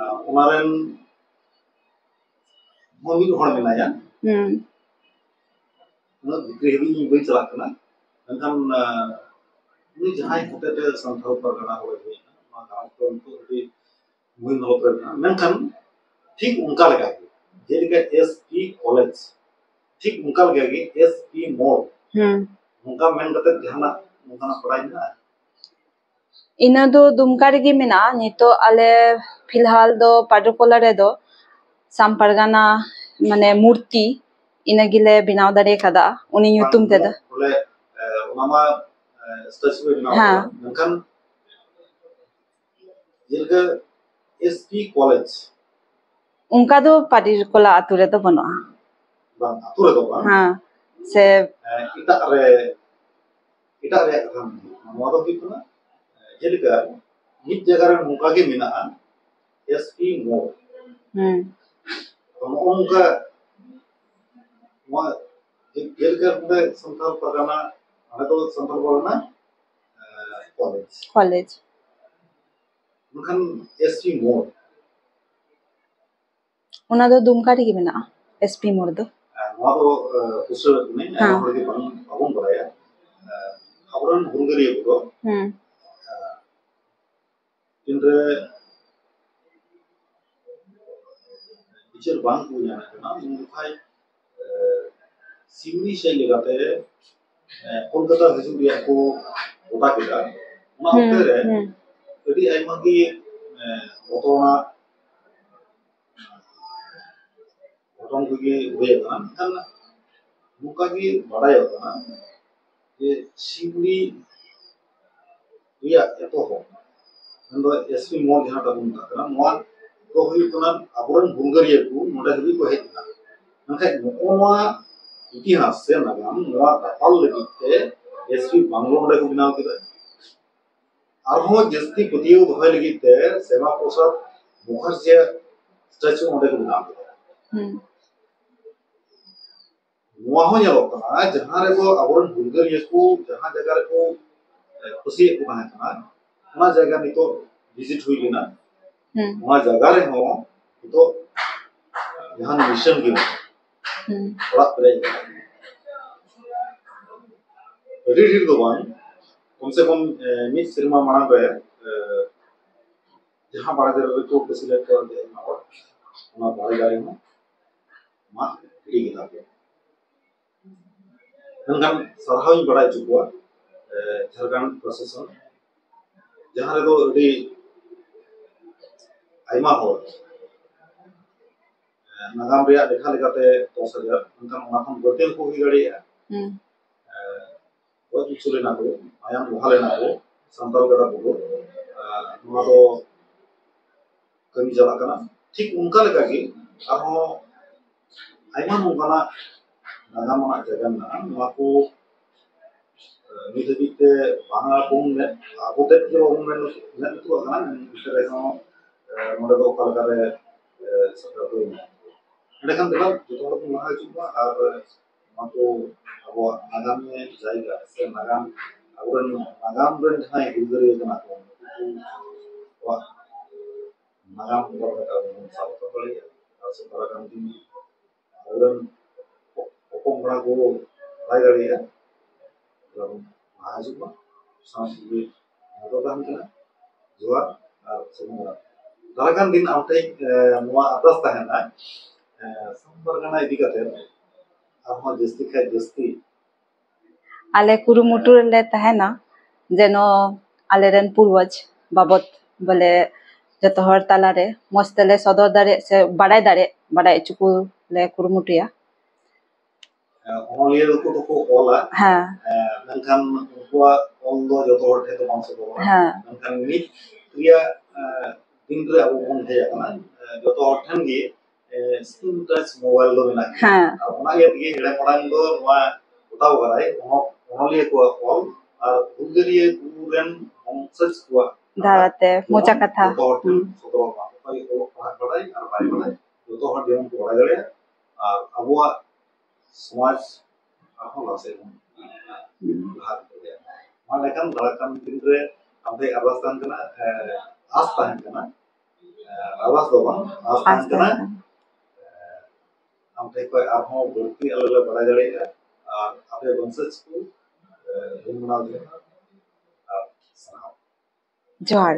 ᱟᱨ ᱚᱱᱟ ᱨᱮᱱ ᱦᱚᱸ ᱢᱤᱫ ᱦᱚᱲ ᱢᱮᱱᱟᱭᱟ᱾ ᱦᱩᱸ᱾ ᱩᱱᱟᱹᱜ ᱵᱷᱤᱛᱨᱤ ᱦᱟᱹᱵᱤᱡ ᱤᱧ ᱵᱟᱹᱧ ᱪᱟᱞᱟᱜ ᱠᱟᱱᱟ, ᱢᱮᱱᱠᱷᱟᱱ, ᱟᱸ, ᱩᱱᱤ ᱡᱟᱦᱟᱸᱭ ᱦᱚᱛᱮᱛᱮ ᱥᱟᱱᱛᱟᱲ ᱯᱟᱨᱜᱟᱱᱟ ᱦᱚᱲ ᱦᱩᱭᱱᱟ, ᱱᱚᱣᱟ ᱜᱷᱟᱨᱚᱸᱡᱽ ᱫᱚ ᱱᱤᱛᱚᱜ ᱟᱹᱰᱤ ᱢᱩᱦᱤᱢ ᱦᱟᱞᱚᱛ ᱨᱮ ᱢᱮᱱᱟᱜᱼᱟ᱾ ᱢᱮᱱᱠᱷᱟᱱ ᱴᱷᱤᱠ ᱚᱱᱠᱟ ᱞᱮᱠᱟᱜᱮ, ᱡᱮᱞᱮᱠᱟ ᱮᱥ ᱯᱤ ᱠᱚᱞᱮᱡᱽ, ᱴᱷᱤᱠ ᱚᱱᱠᱟ ᱞᱮᱠᱟᱜᱮ ᱮᱥ ᱯᱤ ᱢᱳᱲ, ᱦᱩᱸ᱾ ᱚᱱᱠᱟ ᱢᱮᱱ ᱠᱟᱛᱮ ᱡᱟᱦᱟᱱᱟᱜ ᱚᱱᱠᱟᱱᱟᱜ ᱵᱟᱲᱟᱭ ᱢᱮᱱᱟᱜᱼᱟ? ᱤᱱᱟᱹ ᱫᱚ ᱫᱩᱢᱠᱟ ᱨᱮᱜᱮ ᱢᱮᱱᱟᱜᱼᱟ᱾ ᱱᱤᱛᱚᱜ ᱟᱞᱮ ᱯᱷᱤᱞᱦᱟᱞ ᱫᱚ ᱯᱟᱰᱩᱠᱚᱞᱟ ᱨᱮᱫᱚ ᱥᱟᱢ ᱯᱟᱨᱜᱟᱱᱟ ᱢᱟᱱᱮ ᱢᱩᱨᱛᱤ ᱤᱱᱟᱹ ᱜᱮᱞᱮ ᱵᱮᱱᱟᱣ ᱫᱟᱲᱮ ᱠᱟᱫᱟ ᱩᱱᱤ ᱧᱩᱛᱩᱢ ᱛᱮᱫᱚ᱾ ᱵᱚᱞᱮ, ᱮ, ᱚᱱᱟ ᱢᱟ, ᱮ, ᱥᱴᱮᱪᱩ ᱨᱮ ᱵᱮᱱᱟᱣ ᱦᱮᱸ᱾ ᱠᱟᱱᱟ᱾ ᱢᱮᱱᱠᱷᱟᱱ ᱡᱮᱞᱮᱠᱟ ᱮᱥ ᱯᱤ ᱠᱚᱞᱮᱡᱽ᱾ ᱚᱱᱠᱟ ᱫᱚ ᱯᱟᱰᱤᱨᱠᱚᱞᱟ ᱟᱛᱳ ᱨᱮᱫᱚ ᱵᱟᱹᱱᱩᱜᱼᱟ᱾ ᱵᱟᱝ, ᱟᱛᱳ ᱨᱮᱫᱚ ᱵᱟᱝ᱾ ᱦᱮᱸ, ᱥᱮ ᱮ, ᱮᱴᱟᱜ ᱨᱮ, ᱮᱴᱟᱜ ᱨᱮᱭᱟᱜ ᱠᱟᱛᱷᱟ ᱢᱮᱱᱟᱜᱼᱟ᱾ ᱱᱚᱣᱟ ᱫᱚ ᱦᱩᱭᱩᱜ ᱠᱟᱱᱟ, ᱮ, ᱡᱮᱞᱮᱠᱟ ᱢᱤᱫ ᱡᱟᱭᱜᱟ ᱨᱮ ᱱᱚᱝᱠᱟ ᱜᱮ ᱢᱮᱱᱟᱜᱼᱟ, ᱮᱥ ᱯᱤ ᱢᱳᱲ᱾ ᱦᱩᱸ᱾ ᱛᱚ, ᱱᱚᱜᱼᱚ ᱱᱚᱝᱠᱟ, ᱱᱚᱣᱟ ᱡᱮ-, ᱡᱮᱞᱮᱠᱟ ᱱᱚᱰᱮ ᱥᱟᱱᱛᱟᱲ ᱯᱟᱨᱜᱟᱱᱟ, ᱱᱚᱰᱮ ᱫᱚ ᱥᱟᱱᱛᱟᱲ ᱯᱟᱨᱜᱟᱱᱟ, ᱮ, ᱠᱚᱞᱮᱡᱽ᱾ ᱠᱚᱞᱮᱡᱽ᱾ ᱢᱮᱱᱠᱷᱟᱱ ᱮᱥ ᱯᱤ ᱢᱳᱲ᱾ ᱚᱱᱟ ᱫᱚ ᱫᱩᱢᱠᱟ ᱨᱮᱜᱮ ᱢᱮᱱᱟᱜᱼᱟ, ᱮᱥ ᱯᱤ ᱢᱳᱲ ᱫᱚ᱾ ᱦᱮᱸ, ᱱᱚᱣᱟ ᱫᱚ, ᱮ, ᱩᱥᱟᱹᱨᱟ ᱠᱟᱹᱱᱟᱹᱧ, ᱦᱮᱸ᱾ ᱟᱭᱢᱟ ᱦᱚᱲ ᱜᱮ ᱵᱟᱝ, ᱵᱟᱵᱚᱱ ᱵᱟᱲᱟᱭᱟ᱾ ᱮ, ᱟᱵᱚᱨᱮᱱ ᱦᱩᱞᱜᱟᱹᱨᱤᱭᱟᱹ ᱠᱚᱫᱚ, ᱦᱩᱸ᱾ ᱮ, ᱛᱤᱱᱨᱮ ᱵᱤᱪᱟᱹᱨ ᱵᱟᱝ ᱠᱚ ᱧᱟᱢᱮᱫ ᱠᱟᱱᱟ, ᱩᱱ ᱡᱚᱠᱷᱟᱡ, ᱮ, ᱥᱤᱣᱲᱤ ᱥᱮᱫ ᱞᱮᱠᱟᱛᱮ, ᱮ, ᱠᱳᱞᱠᱟᱛᱟ ᱦᱤᱡᱩᱜ ᱨᱮᱭᱟᱜ ᱠᱚ ᱜᱚᱴᱟ ᱠᱮᱫᱟ᱾ ᱚᱱᱟ ᱚᱠᱛᱮ ᱨᱮ ᱟᱹᱰᱤ ᱟᱭᱢᱟ ᱜᱮ, ᱮ, ᱵᱚᱛᱚᱨᱟᱱᱟᱜ ᱜᱷᱚᱴᱚᱱ ᱠᱚᱜᱮ ᱦᱩᱭ ᱟᱠᱟᱱᱟ᱾ ᱢᱮᱱᱠᱷᱟᱱ ᱱᱚᱝᱠᱟ ᱜᱮ ᱵᱟᱰᱟᱭᱚᱜ ᱠᱟᱱᱟ ᱡᱮ ᱥᱤᱣᱲᱤ ᱨᱮᱭᱟᱜ ᱮᱛᱚᱦᱚᱵ, ᱢᱮᱱᱫᱚ ᱮᱥ ᱯᱤ ᱢᱳᱲ ᱡᱟᱦᱟᱸᱴᱟᱜ ᱵᱚᱱ ᱢᱮᱛᱟᱜ ᱠᱟᱱᱟ, ᱱᱚᱣᱟ ᱫᱚ ᱦᱩᱭᱩᱜ ᱠᱟᱱᱟ ᱟᱵᱚᱨᱮᱱ ᱦᱩᱞᱜᱟᱹᱨᱤᱭᱟᱹ ᱠᱚ ᱱᱚᱰᱮ ᱦᱟᱹᱵᱤᱡ ᱠᱚ ᱦᱮᱡ ᱮᱱᱟ᱾ ᱢᱮᱱᱠᱷᱟᱱ ᱱᱚᱜᱼᱚ ᱱᱚᱣᱟ ᱤᱛᱤᱦᱟᱥ ᱥᱮ ᱱᱟᱜᱟᱢ, ᱱᱚᱣᱟ ᱫᱟᱯᱟᱞ ᱞᱟᱹᱜᱤᱫ ᱛᱮ ᱮᱥ ᱯᱤ ᱵᱟᱝᱞᱳ ᱚᱸᱰᱮ ᱠᱚ ᱵᱮᱱᱟᱣ ᱠᱮᱫᱟ᱾ ᱟᱨᱦᱚᱸ ᱡᱟᱹᱥᱛᱤ ᱯᱟᱹᱛᱭᱟᱹᱣ ᱫᱚᱦᱚᱭ ᱞᱟᱹᱜᱤᱫ ᱛᱮ ᱥᱮᱢᱟ ᱯᱨᱚᱥᱟᱫᱽ ᱢᱩᱠᱷᱟᱨᱡᱤᱭᱟᱜ ᱥᱴᱮᱪᱩ ᱚᱸᱰᱮ ᱠᱚ ᱵᱮᱱᱟᱣ ᱠᱮᱫᱟ᱾ ᱦᱩᱸ᱾ ᱱᱚᱣᱟ ᱦᱚᱸ ᱧᱮᱞᱚᱜ ᱠᱟᱱᱟ, ᱡᱟᱦᱟᱸ ᱨᱮᱫᱚ ᱟᱵᱚᱨᱮᱱ ᱦᱩᱞᱜᱟᱹᱨᱤᱭᱟᱹ ᱠᱚ ᱡᱟᱦᱟᱸ ᱡᱟᱭᱜᱟ ᱨᱮᱠᱚ, ᱮ, ᱯᱟᱹᱥᱤᱭᱮᱫ ᱠᱚ ᱛᱟᱦᱮᱸ ᱠᱟᱱᱟ, ᱚᱱᱟ ᱡᱟᱭᱜᱟ ᱱᱤᱛᱚᱜ ᱵᱷᱤᱡᱤᱴ ᱦᱩᱭ ᱞᱮᱱᱟ᱾ ᱦᱩᱸ᱾ ᱚᱱᱟ ᱡᱟᱭᱜᱟ ᱨᱮᱦᱚᱸ ᱱᱤᱛᱚᱜ ᱡᱟᱦᱟᱱ ᱱᱤᱥᱟᱹᱱ ᱜᱮ ᱵᱟᱹᱱᱩᱜᱼᱟ᱾ ᱦᱩᱸ᱾ ᱚᱲᱟᱜ ᱯᱮᱨᱮᱡ ᱟᱠᱟᱱᱟ᱾ ᱟᱹᱰᱤ ᱰᱷᱮᱨ ᱫᱚ ᱵᱟᱝ, ᱠᱚᱢ ᱥᱮ ᱠᱚᱢ, ᱮ, ᱢᱤᱫ ᱥᱮᱨᱢᱟ ᱢᱟᱲᱟᱝ ᱨᱮ, ᱮ, ᱡᱟᱦᱟᱸ ᱵᱟᱲᱮ ᱫᱟᱨᱮ ᱨᱮᱠᱚ ᱯᱟᱹᱥᱤ ᱞᱮᱫ ᱠᱚᱣᱟ ᱟᱹᱰᱤ ᱟᱭᱢᱟ ᱦᱚᱲ, ᱚᱱᱟ ᱵᱟᱲᱮ ᱫᱟᱨᱮ ᱦᱚᱸ ᱢᱟᱜ ᱜᱤᱰᱤ ᱠᱮᱫᱟ ᱠᱚ᱾ ᱢᱮᱱᱠᱷᱟᱱ ᱥᱟᱨᱦᱟᱣ ᱤᱧ ᱵᱟᱲᱟᱭ ᱦᱚᱪᱚ ᱠᱚᱣᱟ, ᱮ, ᱡᱷᱟᱲᱠᱷᱚᱸᱰ ᱯᱨᱚᱥᱟᱥᱚᱱ, ᱡᱟᱦᱟᱸ ᱨᱮᱫᱚ ᱟᱹᱰᱤ ᱟᱭᱢᱟ ᱦᱚᱲ, ᱮ, ᱱᱟᱜᱟᱢ ᱨᱮᱭᱟᱜ ᱞᱮᱠᱷᱟ ᱞᱮᱠᱟᱛᱮ ᱫᱚᱥ ᱦᱟᱡᱟᱨ, ᱢᱮᱱᱠᱷᱟᱱ ᱚᱱᱟ ᱠᱷᱚᱱ ᱵᱟᱹᱲᱛᱤ ᱦᱚᱸᱠᱚ ᱦᱩᱭ ᱫᱟᱲᱮᱭᱟᱜᱼᱟ᱾ ᱦᱩᱸ᱾ ᱮ, ᱜᱚᱡ ᱦᱚᱪᱚ ᱞᱮᱱᱟ ᱠᱚ, ᱢᱟᱭᱟᱢ ᱵᱚᱦᱟ ᱞᱮᱱᱟ ᱠᱚ ᱥᱟᱱᱛᱟᱲ ᱜᱟᱰᱟ ᱵᱩᱰᱟᱹ᱾ ᱮ, ᱱᱚᱣᱟ ᱫᱚ ᱠᱟᱹᱢᱤ ᱪᱟᱞᱟᱜ ᱠᱟᱱᱟ᱾ ᱴᱷᱤᱠ ᱚᱱᱠᱟ ᱞᱮᱠᱟᱜᱮ ᱟᱨᱦᱚᱸ ᱟᱭᱢᱟ ᱱᱚᱝᱠᱟᱱᱟᱜ ᱱᱟᱜᱟᱢ ᱟᱱᱟᱜ ᱡᱟᱭᱜᱟ ᱢᱮᱱᱟᱜᱼᱟ᱾ ᱱᱚᱣᱟ ᱠᱚ, ᱮ, ᱱᱤᱛ ᱦᱟᱹᱵᱤᱡ ᱛᱮ ᱵᱟᱝ ᱵᱚᱱ ᱢᱮᱫ, ᱟᱵᱚ ᱛᱮᱫ ᱜᱮ ᱵᱟᱵᱚᱱ ᱢᱮᱫ, ᱢᱮᱫ ᱞᱩᱛᱩᱨᱟᱜ ᱠᱟᱱᱟ᱾ ᱮᱱᱛᱮ ᱨᱮᱦᱚᱸ, ᱮ, ᱱᱚᱰᱮ ᱫᱚ ᱚᱠᱟ ᱞᱮᱠᱟᱨᱮ, ᱮ, ᱥᱮᱴᱮᱨ ᱦᱩᱭᱱᱟ᱾ ᱮᱸᱰᱮᱠᱷᱟᱱ ᱫᱮᱞᱟ ᱡᱚᱛᱚ ᱦᱚᱲ ᱵᱚᱱ ᱞᱟᱦᱟ ᱦᱤᱡᱩᱜ ᱢᱟ ᱟᱨ ᱱᱚᱣᱟ ᱠᱚ ᱟᱵᱚᱣᱟᱜ ᱱᱟᱜᱟᱢᱤᱭᱟᱹ ᱡᱟᱭᱜᱟ ᱥᱮ ᱱᱟᱜᱟᱢ, ᱟᱵᱚᱨᱮᱱ ᱱᱟᱜᱟᱢ ᱨᱮᱱ ᱡᱟᱦᱟᱸᱭ ᱦᱩᱞᱜᱟᱹᱨᱤᱭᱟᱹ ᱠᱟᱱᱟ ᱠᱚ, ᱩᱱᱠᱩ ᱠᱚᱣᱟᱜ ᱱᱟᱜᱟᱢ ᱚᱱᱠᱟ ᱞᱮᱠᱟᱛᱮ ᱟᱵᱚ ᱵᱚᱱ ᱥᱟᱵ ᱨᱟᱠᱟᱵ ᱫᱟᱲᱮᱭᱟᱜᱼᱟ᱾ ᱟᱨ ᱥᱮ ᱫᱟᱨᱟᱭ ᱠᱟᱱ ᱫᱤᱱ ᱟᱵᱚᱨᱮᱱ ᱦᱚᱯᱚᱱ ᱠᱚᱲᱟ ᱠᱚ ᱵᱟᱲᱟᱭ ᱫᱟᱲᱮᱭᱟᱜᱼᱟ᱾ ᱟᱨ ᱵᱚᱱ ᱞᱟᱦᱟ ᱦᱤᱡᱩᱜ ᱢᱟ᱾ ᱥᱟᱶ ᱥᱩᱵᱤᱫᱷᱟ ᱱᱮᱦᱚᱨ ᱛᱟᱦᱮᱱ ᱠᱟᱱᱟ᱾ ᱡᱚᱦᱟᱨ ᱟᱨ ᱥᱟᱹᱜᱩᱱ ᱫᱟᱨᱟᱢ᱾ ᱫᱟᱨᱟᱭ ᱠᱟᱱ ᱫᱤᱱ ᱟᱢ ᱴᱷᱮᱱ ᱱᱚᱣᱟ ᱟᱨᱫᱟᱥ ᱛᱟᱦᱮᱱᱟ, ᱥᱟᱢ ᱯᱟᱨᱜᱟᱱᱟ ᱤᱫᱤ ᱠᱟᱛᱮ ᱟᱨᱦᱚᱸ ᱡᱟᱹᱥᱛᱤ ᱠᱷᱟᱱ ᱡᱟᱹᱥᱛᱤ ᱟᱞᱮ ᱠᱩᱨᱩᱢᱩᱴᱩ ᱨᱮᱞᱮ ᱛᱟᱦᱮᱱᱟ, ᱡᱮᱱᱚ ᱟᱞᱮᱨᱮᱱ ᱯᱩᱨᱵᱚᱡᱽ ᱵᱟᱵᱚᱛ ᱵᱚᱞᱮ ᱡᱚᱛᱚ ᱦᱚᱲ ᱛᱟᱞᱟᱨᱮ ᱢᱚᱸᱡᱽ ᱛᱮᱞᱮ ᱥᱚᱫᱚᱨ ᱫᱟᱲᱮᱭᱟᱜ ᱥᱮ ᱵᱟᱲᱟᱭ ᱫᱟᱲᱮᱭᱟᱜ, ᱵᱟᱲᱟᱭ ᱦᱚᱪᱚ ᱠᱚ ᱞᱮ ᱠᱩᱨᱩᱢᱩᱴᱩᱭᱟ᱾ ᱚᱱᱚᱞᱤᱭᱟᱹ ᱠᱚ ᱫᱚᱠᱚ ᱚᱞᱟ, ᱦᱮᱸ᱾ ᱢᱮᱱᱠᱷᱟᱱ ᱩᱱᱠᱩᱣᱟᱜ ᱚᱞ ᱫᱚ ᱡᱚᱛᱚ ᱦᱚᱲ ᱴᱷᱮᱱ ᱫᱚ ᱵᱟᱝ ᱥᱚᱫᱚᱨᱚᱜᱼᱟ᱾ ᱦᱮᱸ᱾ ᱢᱮᱱᱠᱷᱟᱱ ᱢᱤᱫ ᱨᱮᱭᱟᱜ ᱫᱤᱱ ᱨᱮ ᱟᱵᱚ ᱵᱚᱱ ᱦᱮᱡ ᱟᱠᱟᱱᱟ, ᱡᱚᱛᱚ ᱦᱚᱲ ᱴᱷᱮᱱ ᱜᱮ ᱥᱠᱨᱤᱱ ᱴᱟᱪ ᱢᱳᱵᱟᱭᱤᱞ ᱫᱚ ᱢᱮᱱᱟᱜ ᱜᱮᱭᱟ᱾ ᱦᱮᱸ᱾ ᱟᱨ ᱚᱱᱟ ᱤᱭᱟᱹ ᱛᱮᱜᱮ ᱦᱮᱲᱮ ᱢᱟᱲᱟᱝ ᱫᱚ ᱱᱚᱣᱟ ᱜᱚᱴᱟ ᱵᱟᱲᱟᱭ ᱚᱱᱚᱞᱤᱭᱟᱹ ᱠᱚᱣᱟᱜ ᱚᱞ ᱟᱨ ᱦᱩᱞᱜᱟᱹᱨᱤᱭᱟᱹ ᱠᱚ ᱨᱮᱱ ᱵᱚᱝᱥᱚᱡᱽ ᱠᱚᱣᱟᱜ ᱫᱷᱟᱨᱟᱛᱮ ᱢᱚᱪᱟ ᱠᱟᱛᱷᱟ᱾ ᱡᱚᱛᱚ ᱦᱚᱲ ᱴᱷᱮᱱ ᱥᱚᱫᱚᱨᱚᱜ ᱢᱟ᱾ ᱚᱠᱚᱭ ᱚᱞᱚᱜ ᱯᱟᱲᱦᱟᱜ ᱵᱟᱲᱟᱭ ᱟᱨ ᱵᱟᱭ ᱵᱟᱲᱟᱭ, ᱡᱚᱛᱚ ᱦᱚᱲ ᱡᱮᱢᱚᱱ ᱠᱚ ᱵᱟᱲᱟᱭ ᱫᱟᱲᱮᱭᱟᱜ᱾ ᱟᱨ ᱟᱵᱚᱣᱟᱜ ᱥᱚᱢᱟᱡᱽ ᱟᱨᱦᱚᱸ ᱞᱟᱦᱟ ᱥᱮᱫ ᱵᱚᱱ ᱞᱟᱦᱟ ᱤᱫᱤ ᱫᱟᱲᱮᱭᱟᱜᱼᱟ᱾ ᱢᱟ ᱮᱱᱠᱷᱟᱱ ᱫᱟᱨᱟᱭ ᱠᱟᱱ ᱫᱤᱱ ᱨᱮ ᱟᱢ ᱴᱷᱮᱱ ᱟᱨᱫᱟᱥ ᱛᱟᱦᱮᱱ ᱠᱟᱱᱟ, ᱮ, ᱟᱥ ᱛᱟᱦᱮᱱ ᱠᱟᱱᱟ, ᱮ, ᱟᱨᱫᱟᱥ ᱫᱚ ᱵᱟᱝ, ᱟᱥ ᱛᱟᱦᱮᱱ ᱠᱟᱱᱟ᱾ ᱟᱢ ᱴᱷᱮᱱ ᱠᱷᱚᱱ ᱟᱨᱦᱚᱸ ᱵᱟᱹᱲᱛᱤ ᱟᱞᱮ ᱞᱮ ᱵᱟᱲᱟᱭ ᱫᱟᱲᱮᱭᱟᱜᱼᱟ ᱟᱨ ᱟᱯᱮ ᱵᱚᱝᱥᱚᱡᱽ ᱠᱚ, ᱮ, ᱜᱩᱱ ᱢᱟᱱᱟᱣ ᱡᱚᱦᱟᱨ᱾